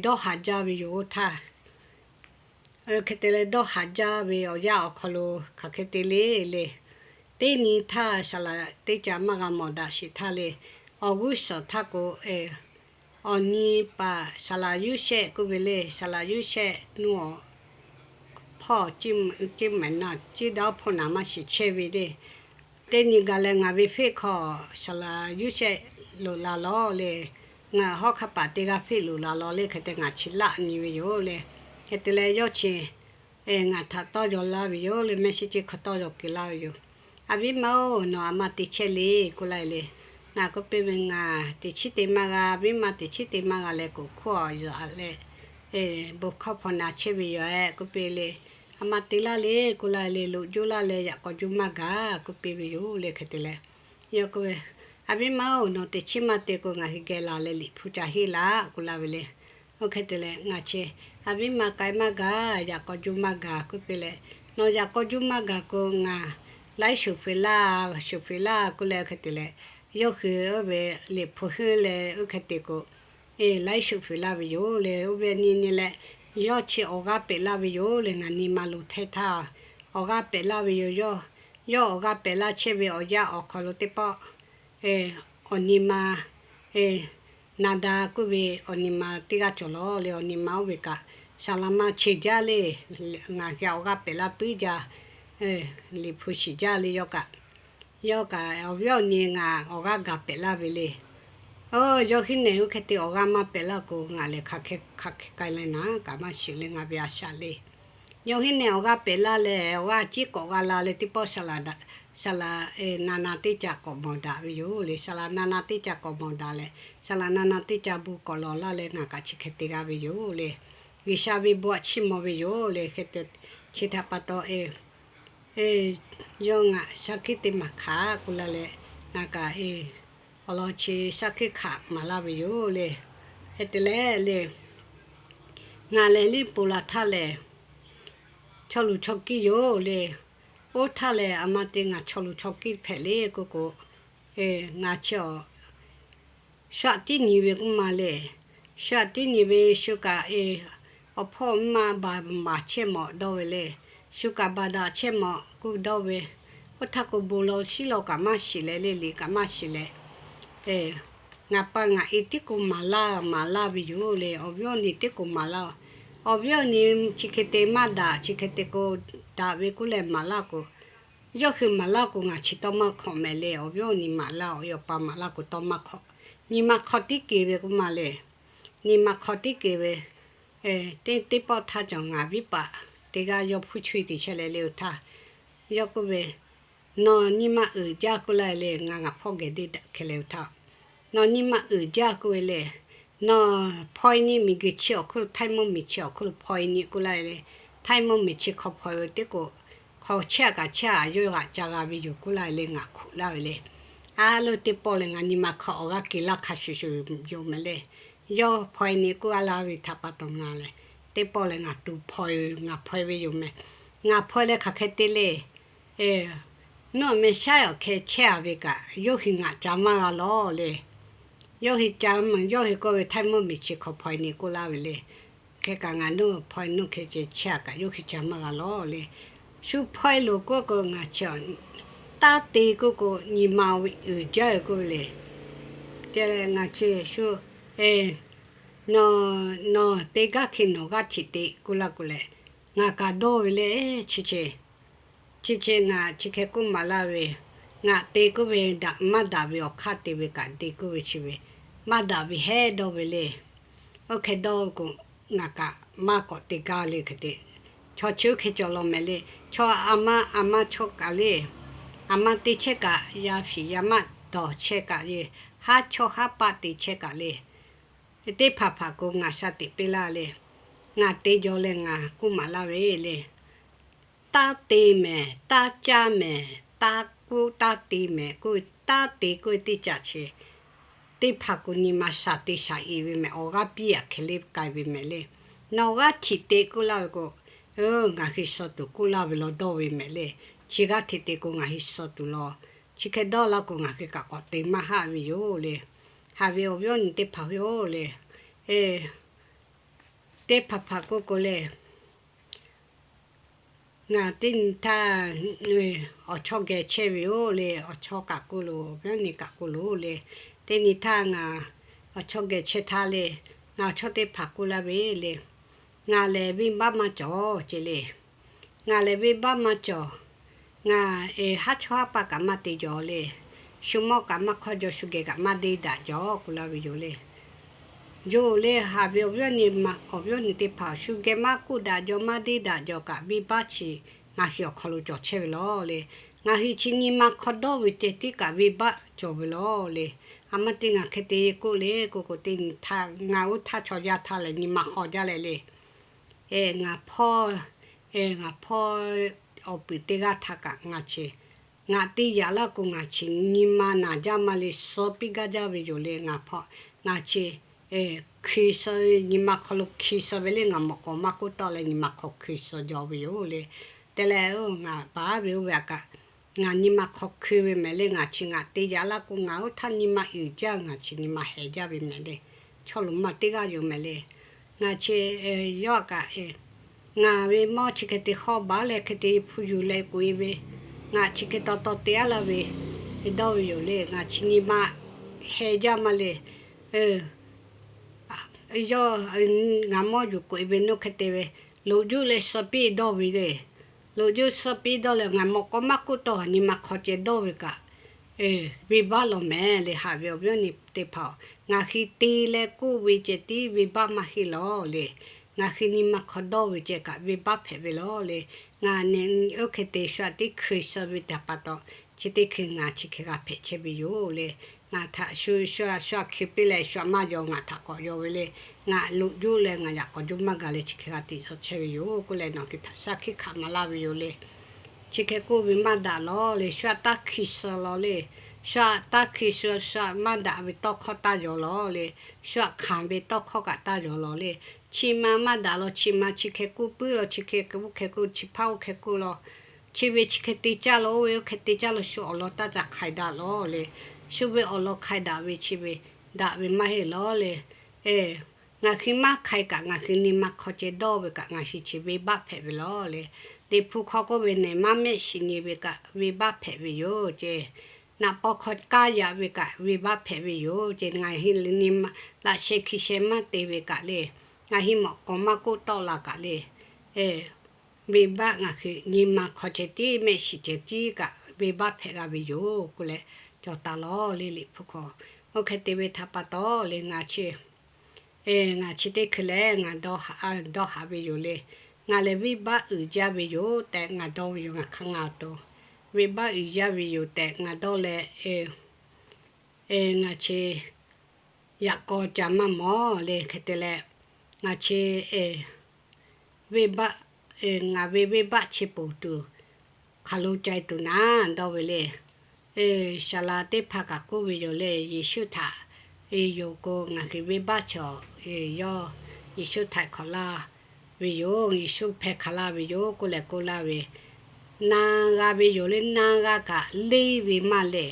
dawˇ haˍ jaˇ ve yoˬ. Oˇ htaˇ hk'e te leh dawˇ haˍ jaˇ ve awˬ yanˇ awˬ hk'aw lo hk'aˬ hk'e te le le. Teˇ nyi htaˇ saˍ laˍ teˇ ca maˇ g'a mawˬ daꞈ sheˍ htaˇ le. Awˬ g'uˇ suhˍ htaˇ k'o, awˬ nyi paˍ saˍ laˍ Yoˇsehꞈ k'oˆ ve le. Saˍ laˍ Yoˇsehꞈ nuˇ awˬ hpawˇ ciˇ mehˍ naˍ ciˇ daˇ hpawˇ naˍ maˇ shiˍ chehˇ ve le. Teˇ nyi gaˬ leh ngaˬ ve feˆ hk'aw saˍ laˍ Yoˇsehꞈ loꞈ la lawˬ le. Ngaˬ hawˉ hk'aˇ paˍ teˇ g'aˇ feˆ loꞈ la lawˬ le. Hk'e te ngaˬ chi laˆ nyi ve yoˬ le. Hk'e te leh yawˇ chi ngaˬ htaꞈ tawˇ yaw laˇ ve yoˬ le. Mehˆ shiˉ ceˇ hk'aw tawˇ yaw keu laˇ ve yoˬ. A viˉ ma-oˬ, nawˬ aˬ ma te chehˇ le k'oˆ laˇ ve le. Ngaˬ k'oˆ piˇ ve, Ngaˬ teꞈ chiˉ te maˇ g'a. A viˉ ma teꞈ chiˉ te maˇ g'a leh k'oˍ hkawˇ a yaꞈ leh bon hkawˇ hpaw na chehˇ ve yoˬ-ehˍ k'oˆ piˇ le. Aˬ ma te laˇ le k'oˆ laˇ ve le. Loꞈ juˇ laˇ leh yaꞈ k'aw juˇ maˇ gaˬ k'oˆ piˇ ve yoˬ le. Hk'e te leh, yawˇ k'oˆ ve, A viˉ ma-oˬ, nawˬ teꞈ chiˉ maˇ te k'o ngaˬ hui geh laˬ leh liꞈ hpu ca henˇ laˇ k'oˆ laˇ ve le. Oˇ hk'e te leh ngaˬ chi, A viˉ ma k'ai maˇ gaˬ, yaꞈ k'aw juˇ maˇ gaˬ k'oˆ piˇ leh, Nawˬ yaꞈ k'aw juˇ maˇ gaˬ k'o ngaˬ laiˉ shuˍ feꞈ laˇ, shuˍ feꞈ laˇ k'oˆ leh hk'e te leh, yawˇ hui oˇ ve liꞈ hpu henˇ leh oˇ hk'e te k'o, laiˉ shuˍ feꞈ laˇ ve yoˬ le. Oˇ ve nyi nyi leh, yawˇ chi awˬ g'aˇ pehꞈ laˇ ve yoˬ le. Ngaˬ nyi ma lo hteˇ htaˇ, awˬ g'aˇ pehꞈ laˇ ve yoˬ. Yawˇ, yawˇ awˬ g'aˇ pehꞈ laˇ chehˇ ve awˬ yanˇ awˬ hk'aw lo teˇ pawˆ awˬ nyi ma, Naˍdaˍ k'oˆ ve awˬ nyi ma teˇ g'aˇ cawˬ lawˬ le. Awˬ nyi ma oˇ ve kaꞈ, Saˍ laˍ ma cheˬ jaˇ le. Ngaˬ hui awˬ g'aˇ pehꞈ laˇ puiˉ jaˇ, liꞈ hpu shiˍ jaˇ le. Yawˇ kaꞈ, yawˇ kaꞈ awˬ viˉ awˬ nyi ngaˬ awˬ g'aˇ gaˬ pehꞈ laˇ ve le. Yawˇ hinˉ nehˬ oˇ hk'e te awˬ g'aˇ maˇ pehꞈ laˇ k'o, ngaˬ lehˬ hk'aˬ hk'e k'ai leh naˉ kaꞈ maˇ shiˍ leh ngaˬ ve a shaꞈ le. Yawˇ hinˉ nehˬ awˬ g'aˇ pehꞈ laˇ leh, awˬ g'aˇ ciˉ k'awꞈ g'a la leh teˇ pawˆ saˍ laˍ, na na teˇ ca k'awꞈ mawˬ daꞈ ve yoˬ le. Saˍ laˍ na na teˇ ca k'awꞈ mawˬ daꞈ leh, saˍ laˍ na na teˇ ca bon k'awꞈ lawˬ laˇ leh ngaˬ kaꞈ chi hk'e te g'a ve yoˬ le. G'uiˬsha ve bon aꞈ chiˇ mvuh ve yoˬ le. Hk'e te chi htaꞈ pa taw, yawˇ ngaˬ shaˉ hkiˆ teˇ maˬ hkanˍ k'oˆ laˇ leh, ngaˬ kaꞈ awˬ lawn chi shaˉ hkiˆ hkanˍ maˍ laˇ ve yoˬ le. Hk'e te leh le, ngaˬ lehˬ liˇ ponˬ laˬ htaˇ lehˬ, chaw luˬ chaw kiˇ yoˬ le. Oˇ htaˇ lehˬ, a ma te ngaˬ chaw luˬ chaw kiˇ hpehꞈ le k'oˆ k'o, ngaˬ chi a shu aꞈ tiˉ nyi ve k'oˆ ma le. Shu aꞈ tiˉ nyi ve shu kaꞈ, awˬ hpawˇ maˇ baˬ maˍ chehˇ mawꞈ dawˇ ve le. Shu kaꞈ baˬ daꞈ chehˇ mawꞈ k'oˆ dawˇ ve. Oˇ htaˇ k'o bon law shiˉ law kaꞈ maˇ shiˍ leh le, liꞈ kaꞈ maˇ shiˍ leh, ngaˬ pa ngaˬ e tiˉ k'o maˍ laˇ maˍ laˇ ve yoˬ le. Awˬ viˉ awˬ nyi tiˉ k'o maˍ laˇ. Awˬ viˉ awˬ nyi chi hk'e te maˇ daꞈ, chi hk'e te k'o daꞈ ve k'oˆ leh maˍ laˇ k'o, yawˇ hui maˍ laˇ k'o ngaˬ chi tawˇ maˇ hk'awꞈ mehˍ le. Awˬ viˉ awˬ nyi maˍ laˇ, awˬ e awˬ pa maˍ laˇ k'o tawˇ maˇ hk'awꞈ. Nyi ma hk'aw tiˉ kehˬ ve k'oˆ ma le. Nyi ma hk'aw tiˉ kehˬ ve, teˇ teˇ pawˆ htaˇ cawˬ ngaˬ viˉ paˍ teˇ g'aˇ yawˇ hpuˇ chaweh teꞈ chehˇ leh le oˇ htaˇ, yawˇ k'oˆ ve, Nawˬ nyi ma uiˍ jaˇ k'oˆ laˇ ve le. Ngaˬ ngaˬ hpawˇ geh deˇ daꞈ hk'e leh oˇ htaˇ, Nawˬ nyi ma uiˍ jaˇ k'oˆ ve le. Nawˬ hpaw e nyi miˬguiˬ chi awˬ hk'oˆ lo, htaiˇ mvuhˇ miˬ chi awˬ hk'oˆ lo hpaw e nyi k'oˆ laˇ ve le. Htaiˇ mvuhˇ miˬ chi hk'aw hpaw e ve teˇ k'o, hk'aw chehˇ a kaꞈ chehˇ a yawˇ g'aꞈ ca g'a ve yoˬ k'oˆ laˇ ve le. Ngaˬ hkuꞈ laˇ ve le. A lo teˇ pawˆ leh ngaˬ nyi ma hk'aw awˬ g'aˇ kehˬ laˇ hk'a shuˍ shuˍ yoˬ mehˍ le. Yawˇ hpaw e nyi k'oˆ a laˇ ve htaꞈ pa taw ngaˬ lehˬ teˇ pawˆ leh ngaˬ tu hpaw e, ngaˬ hpaw e ve yoˬ mehˍ. Ngaˬ hpaw e leh hk'aˬ hk'e te le. Nawˬ meh shaˉ awˬ hk'e chehˇ a ve kaꞈ yawˇ hui ngaꞈ ca maˇ g'a lawˬ le. Yawˇ hui ca, yawˇ hui k'oˆ ve htaiˇ mvuhˇ miˬ chi hk'aw hpaw e nyi k'oˆ laˇ ve le. Hk'e kaꞈ ngaˬ nawˬ hpaw e nawˬ hk'e ceh chehˇ a kaꞈ yawˇ hui ca maˇ g'a lawˬ le. Shu hpaw e loˬ k'oˆ k'o ngaˬ chi taˇ te k'oˆ k'o nyi ma uiˍ jaˇ ve k'oˆ ve le. Te ngaˬ chi shu, nawˬ, nawˬ teˇ g'aˇ hk'e nawˬ g'aˇ htiꞈ te k'oˆ laˇ k'o leh, ngaˬ kaꞈ dawˇ ve le. Chi chi, chi chi ngaˬ chi hk'e k'oˆ maˍ laˇ ve, ngaˬ te k'oˆ ve daꞈ maˇ daꞈ ve awˬ hk'aˇ te ve kaꞈ te k'oˆ ve chi ve maˇ daꞈ ve hehˉ dawˇ ve le. Oˇ hk'e dawˇ k'o, ngaˬ kaꞈ maˇ k'awꞈ te gaˇ le hk'e te. Chaw chi oˇ hk'e cawˬ law mehˍ le. Chaw a ma, a ma chaw kaꞈ le, a ma te chehˇ kaꞈ, yaˇ hpiˍ yaˇ maˆ dawˬ chehˇ kaꞈ le, haˉ chawˇ haˉ paˆ te chehˇ kaꞈ le. Teˇ hpaˍ hpaˍ k'o ngaˬ sha teꞈ piˇ laˇ le. Ngaˬ te jaw leh ngaˬ k'oˆ maˍ laˇ ve le. Taˇ te mehˍ, taˇ caˇ mehˍ, taˇ k'oˆ taˇ te mehˍ k'oˆ ve, taˇ te k'oˆ ve teˇ caꞈ chi, teˇ hpaˍ k'o nyi ma shaˍ te shaˍ e ve mehˍ. Awˬ g'aˇ piˇ aꞈ hk'e le k'ai ve mehˍ le. Nawˬ g'aˇ htiꞈ te k'oˆ laˇ ve k'o, ngaˬ hui suh tuˬ k'oˆ laˇ ve law dawˇ ve mehˍ le. Chi g'aˇ htiꞈ te k'o ngaˬ hui suh tuˬ law. Chi hk'e dawˇ laˇ k'o ngaˬ hui kaꞈ k'awꞈ te maˇ haˆ ve yoˬ le. Haꞈ ve awˬ viˉ awˬ nyi teˇ hpaˍ hui-oˬ le, teˇ hpaˍ hpaˍ k'oˆ k'o le, ngaˬ teˇ nyi htaˇ awˬ chawˇ geh chehˇ ve yoˬ le. Awˬ chawˇ kaꞈ k'oˆ loˬ, awˬ viˉ awˬ nyi kaꞈ k'oˆ loˬ le. Teˇ nyi htaˇ ngaˬ awˬ chawˇ geh chehˇ htaˇ le, ngaˬ awˬ chawˇ teˇ hpaˍ k'oˆ laˇ ve le, ngaˬ lehˬ venˇbaˆ maˇ cawˬ ce le. Ngaˬ lehˬ venˇbaˆ maˇ cawˬ. Ngaˬ haˉ chawˇ haˉ paˆ kaꞈ maˇ te jaw le. Shu mawˇ kaꞈ maˇ hk'awˇ jaw, shu geh kaꞈ maˇ deˇ daꞈ jaw k'oˆ laˇ ve yoˬ le. Yoˬ le. Haꞈ ve awˬ viˉ awˬ nyi, awˬ viˉ awˬ nyi teˇ hpaˍ, shu geh maˇ k'oˆ daꞈ jaw, maˇ deˇ daꞈ jaw kaꞈ, venˇbaˆ chi ngaˬ hui awˬ hk'aw lo cawˬ chehˇ ve lawˬ le. Ngaˬ hui chi nyi ma hk'aw dawˇ ve ceh tiˉ kaꞈ venˇbaˆ cawˬ ve lawˬ le. A ma te ngaˬ hk'e te k'oˆ le k'oˆ k'o, teˇ nyi htaˇ ngaˬ oˇ htaˇ chaw yaˇ htaˇ lehˬ nyi ma hk'aw jaˇ leh le. Ngaˬ hpawˇ, ngaˬ hpawˇ awˬ puiˍ teˇ g'aˇ htaꞈ kaꞈ ngaˬ chi, ngaˬ te yaꞈ laˇ k'o ngaˬ chi nyi ma naˬ jaˇ maˇ le, suh piˇ gaˇ jaˇ ve yoˬ le. Ngaˬ hpawˇ, ngaˬ chi hkui suh, nyi ma hk'aw lo hkui suh ve le. Ngaˬ mawꞈ k'aw maˇ k'oˆ tawˆ leh nyi ma hk'aw hkui suh jaw ve yoˬ le. Te leh ngaˬ baˬ ve oˇ ve aꞈ kaꞈ, ngaˬ nyi ma hk'aw hkui ve mehˍ le. Ngaˬ chi ngaˬ te yaꞈ laˇ k'o ngaˬ oˇ htaˇ nyi ma uiˍ jaˇ, ngaˬ chi nyi ma heh jaˇ ve mehˍ le. Chaw loꞈ ma teˇ g'aˇ yoˬ mehˍ le. Ngaˬ chi yawˇ aꞈ kaꞈ, ngaˬ ve mawˇ chi hk'e te hawˇ baˬ leh hk'e te hpu yuˬ leh k'oꞈ e ve, ngaˬ chi hk'e taw taw te aˉ laˇ ve dawˇ ve yoˬ le. Ngaˬ chi nyi ma heh jaˇ maˇ le. Yawˇ ngaˬ mawˇ yuˬ k'oꞈ e ve nawˬ hk'e te ve, loꞈ juˇ leh suh piˇ dawˇ ve le. Loꞈ juˇ suh piˇ dawˇ leh ngaˬ mawꞈ k'aw maˇ k'oˆ tawˆ, nyi ma hk'aw ceh dawˇ ve kaꞈ, venˇbaˆ law mehˍ le. Haꞈ ve awˬ viˉ awˬ nyi teˇ hpaˍ-oˬ, ngaˬ hui te leh k'oˆ ve ceh tiˉ venˇbaˆ maˇ heˆ lawˬ le. Ngaˬ hui nyi ma hk'aw dawˇ ve ceh kaꞈ venˇbaˆ hpehꞈ ve lawˬ le. Ngaˬ nyi oˇ hk'e te shu aꞈ teˇ hkui suh ve htaꞈ pa taw, chi teˇ hkui ngaˬ chi hk'e g'a hpehꞈ chehˇ ve yoˬ le. Ngaˬ htaꞈ shu shu shu aꞈ hkui piˇ leh shu aꞈ maˇ yaw, ngaˬ htaꞈ k'awꞈ yaw ve le. Ngaˬ loꞈ juˇ leh ngaˬ yaꞈ k'awꞈ juˇ maˇ gaˬ leh chi hk'e g'a tiꞈ zaw chehˇ ve yoˬ k'oˆ leh, nawˬ hui htaꞈ shaˉ hkiˆ hk'aˬ maˍ laˇ ve yoˬ le. Chi hk'e k'oˆ ve maˇ daꞈ lawˬ le. Shu aꞈ taˇ hkui suh lawˬ le. Shu aꞈ taˇ hkui suh, shu aꞈ maˇ daꞈ ve tawˇ hkawˇ taˇ yaw lawˬ le. Shu aꞈ hkanˍ ve tawˇ hkawˇ kaꞈ taˇ yaw lawˬ le. Chi ma maˇ daꞈ lawˬ, chi ma chi hk'e k'oˆ puiˉ lawˬ, chi hk'e oˇ hk'e k'oˆ, chi hpaˇ oˇ hk'e k'oˆ lawˬ. Chi ve chi hk'e te caˇ lawˬ, oˇ ve oˇ hk'e te caˇ lawˬ, shu awˬ lawn taˇ ca hk'ai daꞈ lawˬ le. Shu ve awˬ lawn hk'ai daꞈ ve chi ve daꞈ ve maˇ heˆ lawˬ le. Ngaˬ hui maˇ hk'ai kaꞈ ngaˬ hui nyi ma hk'aw ceh dawˇ ve kaꞈ ngaˬ hui chi venˇbaˆ hpehꞈ ve lawˬ le. Liꞈ hpu hk'aw k'oˆ ve, Nehˬ maˇ mehˆ shiˍ nyi ve kaꞈ venˇbaˆ hpehꞈ ve yoˬ ceˇ. Naꞈ paw hk'aw kaˇ yaꞈ ve kaꞈ venˇbaˆ hpehꞈ ve yoˬ ceˇ. Ngaˬ hui nyi ma laꞈ sheh hkui sheh maˇ te ve kaꞈ le, ngaˬ hui mawꞈ k'aw maˇ k'oˆ tawˆ la kaꞈ le, venˇbaˆ ngaˬ hui nyi ma hk'aw ceh tiˉ, mehˆ shiˍ ceh tiˉ kaꞈ venˇbaˆ hpehꞈ g'a ve yoˬ k'oˆ leh cawˬ taˍ lawˬ le. Liꞈ hpu hk'aw oˇ hk'e te ve htaꞈ pa taw le, ngaˬ chi ngaˬ chi teˇ hkui lehˬ ngaˬ dawˇ haꞈ ve yoˬ le. Ngaˬ lehˬ venˇbaˆ uiˍ jaˇ ve yoˬ tehꞈ ngaˬ dawˇ ve yoˬ. Ngaˬ hk'aˇ ngaˬ awˬ to venˇbaˆ uiˍ jaˇ ve yoˬ tehꞈ ngaˬ dawˇ leh, ngaˬ chi yaꞈ k'aw ca maˇ mawˬ le. Hk'e te leh, ngaˬ chi venˇbaˆ, ngaˬ ve venˇbaˆ chi poˬ tuˬ hk'aˬ lo cai tuˬ naˉ dawˇ ve le. Saˍ laꞈ teˇ hpaˍ kaꞈ k'oˆ ve yoˬ le, Yeˍsuˆ htaꞈ yoˬ k'o ngaˬ hui venˇbaˆ chaw yawˇ Yeˍsuˆ htaiˍ hk'awꞈ laˇ ve yoˬ, Yeˍsuˆ hpehˇ hk'a laˇ ve yoˬ k'oˆ leh k'oˆ laˇ ve, na g'a ve yoˬ le. Na g'a kaꞈ leˇ ve maˇ le.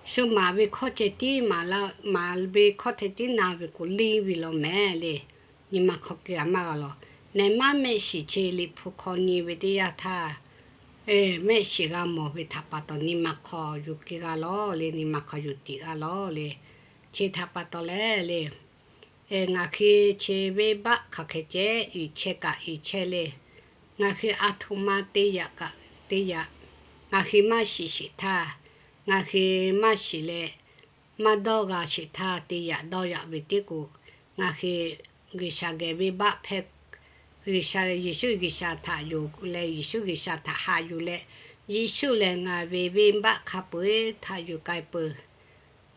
Shu maˍ ve hkawˇ ceh tiˉ, maˍ ve hkawˇ ceh tiˉ na ve k'o leˇ ve law mehˍ le. Nyi ma hk'aw keu a maˇ g'a lawˬ. Nehˬ maˇ mehˆ shiˍ chi Liꞈ hpu hk'aw nyi ve teˇ yanˇ htaˇ, mehˆ shiˍ g'a mawˬ ve htaꞈ pa taw nyi ma hk'aw yuˬ keu g'a lawˬ le. Nyi ma hk'aw yuˬ tiꞈ g'a lawˬ le. Chi htaꞈ pa taw leh le, ngaˬ hui chi venˇbaˆ hk'aˬ hk'e ceh iˍ chehˇ kaꞈ iˍ chehˇ le. Ngaˬ hui a htoꞈ ma te yaꞈ kaꞈ te yaꞈ, ngaˬ hui maˇ shiˍ sheˍ htaˇ, ngaˬ hui maˇ shiˍ leh maˇ dawˇ g'a sheˍ htaˇ te yaꞈ dawˇ yaꞈ ve tiˉ k'o, ngaˬ hui G'uiˬsha geh venˇbaˆ hpehˇ, G'uiˬsha, Yeˍsuˆ G'uiˬsha htaꞈ yonˍ leh, Yeˍsuˆ G'uiˬsha htaꞈ haꞈ yuˬ leh, Yeˍsuˆ lehˬ ngaˬ ve venˇbaˆ hk'a peu-eˬ htaꞈ yuˬ k'ai peuˬ.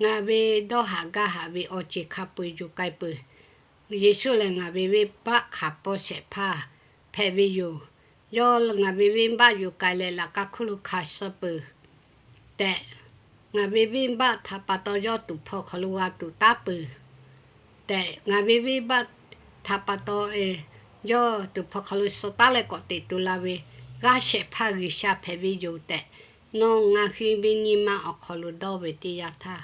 Ngaˬ ve dawˇ haꞈ gaˇ haꞈ ve awˬ ceuˬ hk'a peu-eˬ yuˬ k'ai peuˬ. Yeˍsuˆ lehˬ ngaˬ ve venˇbaˆ hk'a peu-eˬ shehˍ hpaˇ hpehꞈ ve yoˬ. Yawˇ ngaˬ ve venˇbaˆ yuˬ k'ai leh laꞈ ka hkuˇ lo hkanˍ suh peuˬ tehꞈ, ngaˬ ve venˇbaˆ htaꞈ pa taw yawˇ tuˍ hpawˇ hk'aw lo g'a tuˍ taˉ peuˬ tehꞈ, ngaˬ ve venˇbaˆ htaꞈ pa taw yawˇ tuˍ hpawˇ hk'aw lo suh taˉ leh k'awꞈ teꞈ tu la ve g'aˇ shehˍ hpaˇ G'uiˬsha hpehꞈ ve yoˬ tehꞈ, nawˬ ngaˬ hui ve nyi ma awˬ hk'aw lo dawˇ ve teˇ yanˇ htaˇ,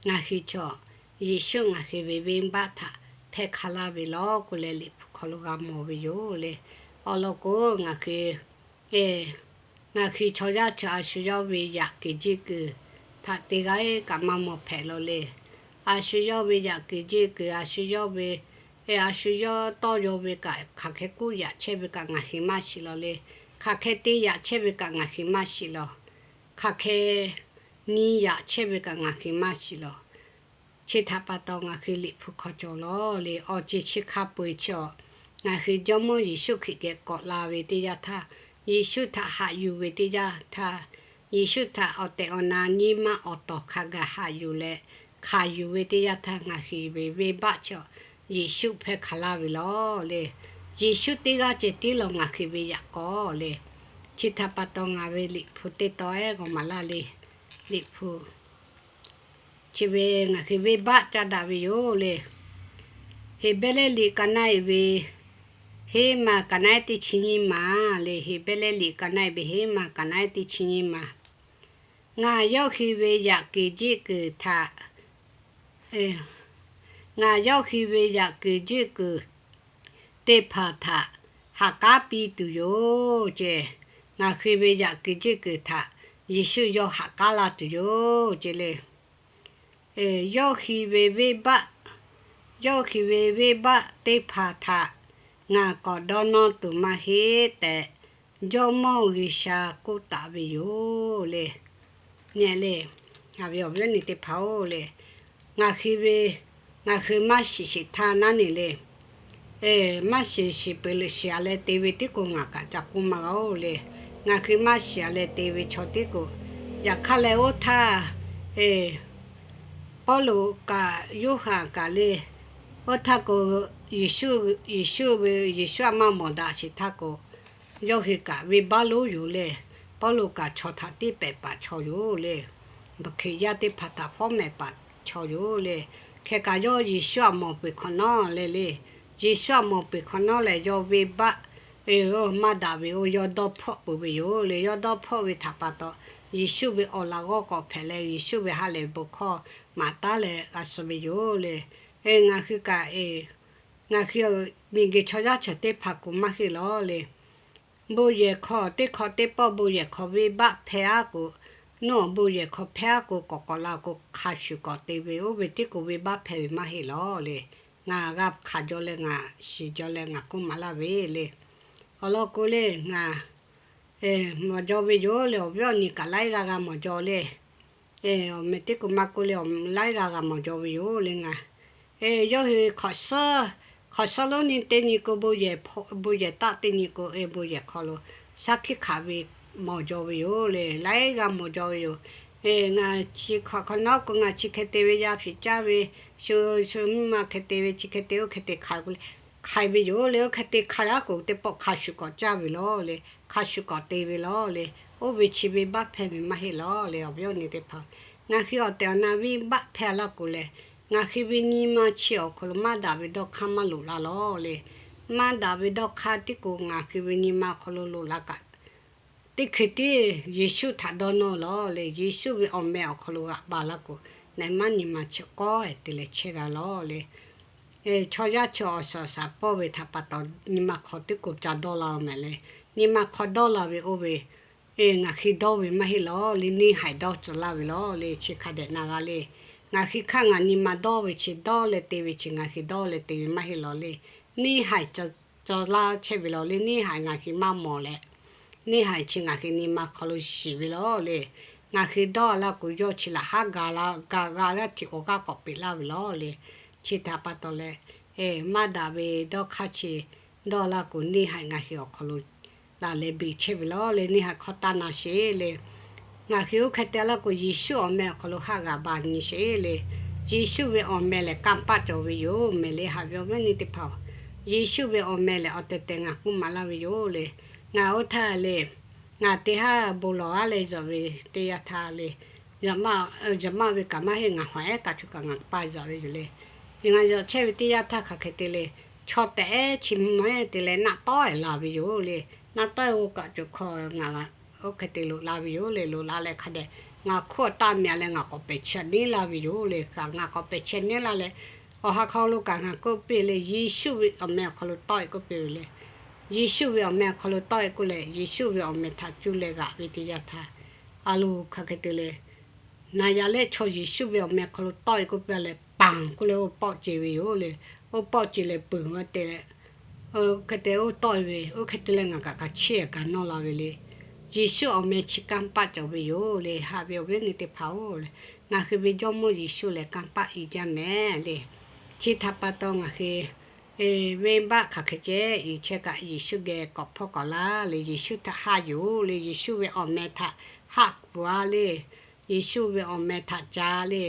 ngaˬ hui chaw Yeˍsuˆ ngaˬ hui ve venˇbaˆ htaꞈ hpehˇ hk'a laˇ ve lawˬ k'oˆ leh Liꞈ hpu hk'aw lo g'a mawˬ ve yoˬ le. Awˬ lawn k'o, ngaˬ hui ngaˬ hui chaw yaˇ chi a shu yawˇ ve yaꞈ kuiˬ jiˇ kuiˬ htaꞈ te g'aˇ kaꞈ maˇ mawˬ hpehꞈ lawˬ le. A shu yawˇ ve yaꞈ kuiˬ jiˇ kuiˬ, a shu yawˇ ve, a shu yawˇ tawˇ yaw ve kaꞈ, hk'aˬ hk'e k'oˆ yaꞈ chehˇ ve kaꞈ ngaˬ hui maˇ shiˍ lawˬ le. Hk'aˬ hk'e te yaꞈ chehˇ ve kaꞈ ngaˬ hui maˇ shiˍ lawˬ. Hk'aˬ hk'e nyi yaꞈ chehˇ ve kaꞈ ngaˬ hui maˇ shiˍ lawˬ. Chi htaꞈ pa taw ngaˬ hui Liꞈ hpu hk'aw cawˬ lawˬ le. Awˬ ceuˬ chi hk'a peu-eˬ chi awˬ, ngaˬ hui Jawˇmawˇ Yeˍsuˆ Hkriꞈ geh k'awꞈ la ve teˇ yanˇ htaˇ, Yeˍsuˆ htaꞈ haꞈ yuˬ ve teˇ yanˇ htaˇ, Yeˍsuˆ htaꞈ awˬ tehˬ awˬ na nyi ma awˬ tawˍ hk'a gaˬ haꞈ yuˬ leh hkanˍ yuˬ ve teˇ yanˇ htaˇ, ngaˬ hui ve venˇbaˆ chi awˬ Yeˍsuˆ hpehˇ hk'a laˇ ve lawˬ le. Yeˍsuˆ teˇ g'aˇ ceh tiˉ lawˬ ngaˬ hui ve yaꞈ k'aw le. Chi htaꞈ pa taw ngaˬ ve Liꞈ hpu teˇ taw ehˉ g'aw maˍ laˇ le. Liꞈ hpu chi ve ngaˬ hui venˇbaˆ caˇ daꞈ ve yoˬ le. Heˍbrehˇ liꞈ ka naˆ-e ve heˉ ma ka naˆ-ehˉ teˇ chi nyiˇ ma le. Heˍbrehˇ liꞈ ka naˆ-e ve heˉ ma ka naˆ-ehˉ teˇ chi nyiˇ ma. Ngaˬ yawˇ hui ve yaꞈ kuiˬ jiˆ kuiˬ htaꞈ, ngaˬ yawˇ hui ve yaꞈ kuiˬ jiˆ kuiˬ teˇ hpaˍ htaꞈ ha k'aˉ piˇ tuˬ yoˬ ceˇ. Ngaˬ hui ve yaꞈ kuiˬ jiˆ kuiˬ htaꞈ Yeˍsuˆ yawˇ ha k'aˉ laˇ tuˬ yoˬ ceˇ le. Yawˇ hui ve venˇbaˆ, yawˇ hui ve venˇbaˆ teˇ hpaˍ htaꞈ ngaˬ k'awꞈ dawˇ nawˇ tuˬ maˇ heˆ tehꞈ, Jawˇmawˇ G'uiˬsha k'oˆ taˍ ve yoˬ le. Nyi le. Ngaˬ ve awˬ viˉ awˬ nyi teˇ hpaˍ-oˬ le, ngaˬ hui ve, ngaˬ hui maˇ shiˍ shiˍ htaˇ naˉ neˬ le, maˇ shiˍ shiˍ peuˬ leh shiˍ-a leh te ve tiˉ k'o ngaˬ kaꞈ ca k'oˆ maˇ g'a-oˬ le. Ngaˬ hui maˇ shiˍ-a leh te ve chaw tiˉ k'o, yaꞈ hk'aˇ leh oˇ htaˇ, Pawˇluꞈ kaꞈ Yoˇhanˬ kaꞈ le, oˇ htaˇ k'o, Yeˍsuˆ, Yeˍsuˆ ve, Yeˍsuˆ a maˇ mawˬ daꞈ sheˍ htaˇ k'o, yawˇ hui kaꞈ venˇbaˆ lonˉ yoˬ le. Pawˇluꞈ kaꞈ chaw htaꞈ tiˉ pehˍ paˍ chaw yoˬ le. Hkriꞈ yaˇ teˇ hpaˍ htaꞈ fawˉ mehˍ paˍ chaw yoˬ le. Hk'e kaꞈ yawˇ Yeˍsuˆ a mawˬ peuˬ hk'awꞈ nawˉ le le, Yeˍsuˆ a mawˬ peuˬ hk'awꞈ nawˉ lehˬ, yawˇ venˇbaˆ maˇ daꞈ ve oˇ yawˇ dawˇ hpawˆ peuˬ ve yoˬ le. Yawˇ dawˇ hpawˆ ve htaꞈ pa taw, Yeˍsuˆ ve awˬ laꞈ g'awˇ k'awꞈ hpehꞈ leh, Yeˍsuˆ ve ha lehˬ bon hkawˇ maˍ taˉ leh g'a suh ve yoˬ le. Ngaˬ hui kaꞈ, ngaˬ hui miˬguiˬ chaw yaˇ chaw teˇ hpaˍ k'o maˇ heˆ lawˬ le. Bon yehˬ hk'aw teˇ hk'awꞈ teˇ pawˆ bon yehˬ hk'aw venˇbaˆ hpehˇ aˉ k'o, nawˬ awˬ bon yehˬ hk'aw hpehˇ aˉ k'o, k'awꞈ k'awꞈ la k'o hk'a shuˍ k'awꞈ te ve, oˇ ve tiˉ k'o venˇbaˆ hpehˇ ve maˇ heˆ lawˬ le. Ngaˬ g'a hkanˍ jaw leh ngaˬ shiˍ jaw leh ngaˬ k'oˆ maˍ laˇ ve le. Awˬ lawn k'o le, ngaˬ mawˬ jaw ve yoˬ le. Awˬ viˉ awˬ nyi kaꞈ laiˉ g'aˇ g'a mawˬ jaw le. Awˬ meh teˇ k'o maˇ k'oˆ le, laiˉ g'aˇ g'a mawˬ jaw ve yoˬ le ngaˬ. Yawˇ hui hk'awꞈ suhˉ, hk'awꞈ suhˉ lonˉ nyi teˇ nyi k'o, bon yehˬ taˆ teˇ nyi k'o, bon yehˬ hk'aw lo shaˉ hkiˆ hkanˍ ve mawˬ jaw ve yoˬ le. Laiˉ g'aˇ mawˬ jaw ve yoˬ. Ngaˬ chi hk'awꞈ hk'awꞈ nawˉ k'o, ngaˬ chi hk'e te ve yaˇ hpiꞈ caˇ ve, shu shu mvuhˇ ma hk'e te ve, chi hk'e te oˇ hk'e te hk'ai k'o le, hk'ai ve yoˬ le. Oˇ hk'e te hk'ai laˇ k'o, teˇ pawˆ hk'a shuˍ k'awꞈ caˇ ve lawˬ le. Hk'a shuˍ k'awꞈ te ve lawˬ le. Oˇ ve chi venˇbaˆ hpehˇ ve maˇ heˆ lawˬ le. Awˬ viˉ awˬ nyi teˇ hpaˍ, ngaˬ hui awˬ tehˬ awˬ na venˇbaˆ hpehˇ laˇ k'o lehˬ, ngaˬ hui ve nyi ma chi awˬ hk'aw lo maˇ daꞈ ve dawˇ hk'aˇ maˇ loꞈ la lawˬ le. Maˇ daꞈ ve dawˇ hk'aˇ tiˉ k'o ngaˬ hui ve nyi ma awˬ hk'aw lo loꞈ la kaꞈ, teˇ hkui tiˉ Yeˍsuˆ htaꞈ dawˇ nawˇ lawˬ le. Yeˍsuˆ ve awˬ meh awˬ hk'aw lo g'aꞈ ba laˇ k'o, na maˇ nyi ma chi k'awˇ te leh chehˇ g'a lawˬ le. Chaw yaˇ chi awˬ suhˍ awˬ shaˍ pawˇ ve htaꞈ pa taw, nyi ma hk'aw tiˉ k'o ca dawˇ la mehˍ le. Nyi ma hk'aw dawˇ la ve oˇ ve, ngaˬ hui dawˇ ve maˇ heˆ lawˬ le. Neˇ haiˬ dawˇ tcuh laˇ ve lawˬ le. Chi hk'a dehꞈ na g'a le. Ngaˬ hui hk'aˇ ngaˬ nyi ma dawˇ ve chi dawˇ leh te ve chi ngaˬ hui dawˇ leh te ve maˇ heˆ lawˬ le. Neˇ haiˬ tcuh laˇ chehˇ ve lawˬ le. Neˇ haiˬ ngaˬ hui maˇ mawˬ leh, neˇ haiˬ chi ngaˬ hui nyi ma hk'aw lo shiˍ ve lawˬ le. Ngaˬ hui dawˇ laˇ k'o, yawˇ chi laꞈ haˉ ga la, ga g'a laˇ htiꞈ awˬ g'aˇ k'awꞈ peꞈ laˇ ve lawˬ le. Chi htaꞈ pa taw leh, maˇ daꞈ ve dawˇ hk'aˇ chi dawˇ laˇ k'o, neˇ haiˬ ngaˬ hui awˬ hk'aw lo laˬ leh beˬ chehˇ ve lawˬ le. Neˇ haiˬ hk'awˇ taˇ na sheˍ le. Ngaˬ hui oˇ hk'e te laˇ k'o, Yeˍsuˆ awˬ meh awˬ hk'aw lo haˆ g'a ba nyi sheˍ le. Yeˍsuˆ ve awˬ meh lehˬ kanˇ paˆ cawˬ ve yoˬ mehˍ le. Haꞈ ve awˬ viˉ awˬ nyi teˇ hpaˍ-oˬ, Yeˍsuˆ ve awˬ meh lehˬ awˬ tehˬ tehˬ ngaˬ k'oˆ maˍ laˇ ve yoˬ le. Ngaˬ oˇ htaˇ le, ngaˬ teˇ haˉ bon lawˬ-a leh yawˬ ve teˇ yanˇ htaˇ le, yawˬ maˆ ve kaꞈ maˇ heˆ, ngaˬ hawˍ ehˉ taˇ chu kaꞈ ngaˬ pa yaꞈ ve yoˬ le. Ngaˬ yawˬ chehˇ ve teˇ yanˇ htaˇ hk'aˬ hk'e te le, chaw tehꞈ ehˉ chi mvuhˇ ehˉ te leh naˆ tawˉ-e la ve yoˬ le. Naˆ tawˉ-e oˇ kaꞈ cawˬ hkawˇ ngaˬ oˇ hk'e te loꞈ la ve yoˬ le. Loꞈ la leh hk'a dehꞈ ngaˬ hk'oˆ taˇ meh leh ngaˬ k'awꞈ pehˬ chehˇ neˉ laˇ ve yoˬ le. Kaꞈ ngaˬ k'awꞈ pehˬ chehˇ neˉ laˇ leh, awˬ ha hk'aw lo kaꞈ ngaˬ k'oˆ piˇ le, Yeˍsuˆ ve awˬ meh awˬ hk'aw lo tawˆ-e k'oˆ piˇ ve le. Yeˍsuˆ ve awˬ meh awˬ hk'aw lo tawˆ-e k'oˆ leh, Yeˍsuˆ ve awˬ meh htaꞈ cuˇ leh g'aꞈ ve teˇ yanˇ htaˇ, a lo hk'aˬ hk'e te le, naˍ yaꞈ lehˆ chaw Yeˍsuˆ ve awˬ meh awˬ hk'aw lo tawˆ-e k'oˆ piˇ leh, paˍ k'oˆ leh oˇ pawˆ ce ve yoˬ le. Oˇ pawˆ ce leh peuˬ ve te leh, oˇ hk'e te oˇ tawˆ-e ve, oˇ hk'e te leh ngaˬ kaꞈ kaꞈ chiˇ-e kaꞈ nawˇ la ve le. Yeˍsuˆ awˬ meh chi kanˇ paˆ cawˬ ve yoˬ le. Haꞈ ve awˬ viˉ awˬ nyi teˇ hpaˍ-oˬ, ngaˬ hui ve Jawˇmawˇ Yeˍsuˆ lehˬ kanˇ paˆ uiˍ jaˇ mehˍ le. Chi htaꞈ pa taw ngaˬ hui venˇbaˆ hk'aˬ hk'e ceh uiˍ chehˇ kaꞈ, Yeˍsuˆ geh k'awꞈ hpawˇ k'awꞈ laˇ le. Yeˍsuˆ htaꞈ haˆ yoˬ le. Yeˍsuˆ ve awˬ meh htaꞈ haˆ kuˬ-a le. Yeˍsuˆ ve awˬ meh htaꞈ ca le.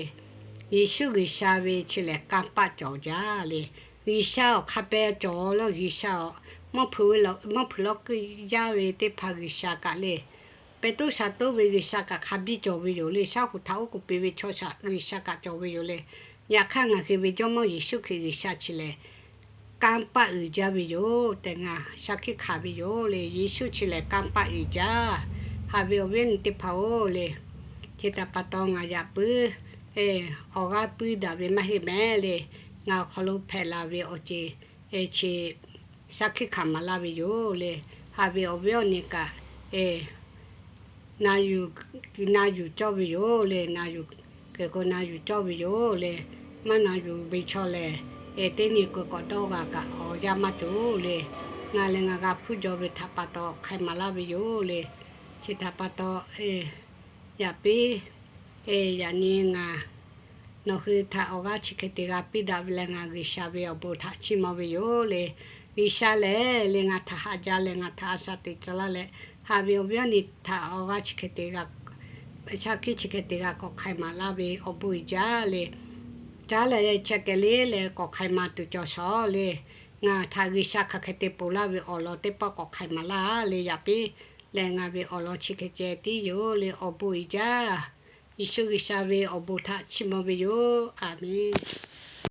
Yeˍsuˆ G'uiˬsha ve chi lehˬ kanˇ paˆ cawˬ jaˇ le. G'uiˬsha awˬ hk'a peh cawˬ lawˬ. G'uiˬsha awˬ mvuhˇ hpeuꞈ ve, mvuhˇ hpeuꞈ lawˇ keu yaˇ ve teˇ hpaˍ G'uiˬsha kaꞈ le, pehˬ toˉ sha toˉ ve G'uiˬsha kaꞈ hk'a biˇ cawˬ ve yoˬ le. Shaˉ hoꞈ htaꞈ oˉ k'oˍ piˇ ve chaw G'uiˬsha kaꞈ cawˬ ve yoˬ le. Yaꞈ hk'aˇ ngaˬ hui ve Jawˇmawˇ Yeˍsuˆ Hkriꞈ G'uiˬsha chi lehˬ kanˇ paˆ uiˍ jaˇ ve yoˬ tehꞈ ngaˬ shaˉ hkiˆ hkanˍ ve yoˬ le. Yeˍsuˆ chi lehˬ kanˇ paˆ uiˍ jaˇ. Haꞈ ve awˬ viˉ awˬ nyi teˇ hpaˍ-oˬ le, chi htaꞈ pa taw ngaˬ yaꞈ puiˉ awˬ g'aˇ puiˉ daꞈ ve maˇ heˆ mehˍ le. Ngaˬ awˬ hk'aw lo hpehꞈ la ve awˬ ceuˬ chi shaˉ hkiˆ hkanˍ maˍ laˇ ve yoˬ le. Haꞈ ve awˬ viˉ awˬ nyi kaꞈ, na yuˬ, na yuˬ cawˇ ve yoˬ le. Na yuˬ, kehˬ k'o na yuˬ cawˇ ve yoˬ le. Maˇ na yuˬ ve chaw lehˬ, teˇ nyi k'o k'awꞈ dawˇ g'a kaꞈ awˬ yanˇ maˇ cawˬ le. Ngaˬ lehˬ ngaˬ g'a hpuˇ jaw ve htaꞈ pa taw hk'ai maˍ laˇ ve yoˬ le. Chi htaꞈ pa taw, yaꞈ piˉ Yaꞈ nyi ngaˬ nawˬ hui htaꞈ awˬ g'aˇ chi hk'e te g'a piˇ daꞈ ve leh, ngaˬ G'uiˬsha ve awˬ bon htaꞈ chiˇ mvuh ve yoˬ le. G'uiˬsha lehˬ le ngaˬ htaꞈ haꞈ jaˇ leh ngaˬ htaꞈ a shaꞈ teꞈ tcuh laˇ leh, haꞈ ve awˬ viˉ awˬ nyi htaꞈ awˬ g'aˇ chi hk'e te g'a, shaˉ hkiˆ chi hk'e te g'a k'awꞈ hk'ai maˍ laˇ ve awˬ bon uiˍ jaˇ le. Caˉ leh chehˇ kehˬ le leh k'awꞈ hk'ai maˍ tuˬ cawˬ shawˍ le. Ngaˬ htaꞈ G'uiˬsha hk'aˬ hk'e te ponˬ laˇ ve awˬ lawn teˇ pawˆ k'awꞈ hk'ai maˍ laˇ le. Yaꞈ piˇ leh ngaˬ ve awˬ lawn chi hk'e ceh tiˉ yoˬ le. Awˬ bon uiˍ jaˇ. Yeˍsuˆ G'uiˬsha ve awˬ bon htaꞈ chiˇ mvuh ve yoˬ. Aˍmenˍ.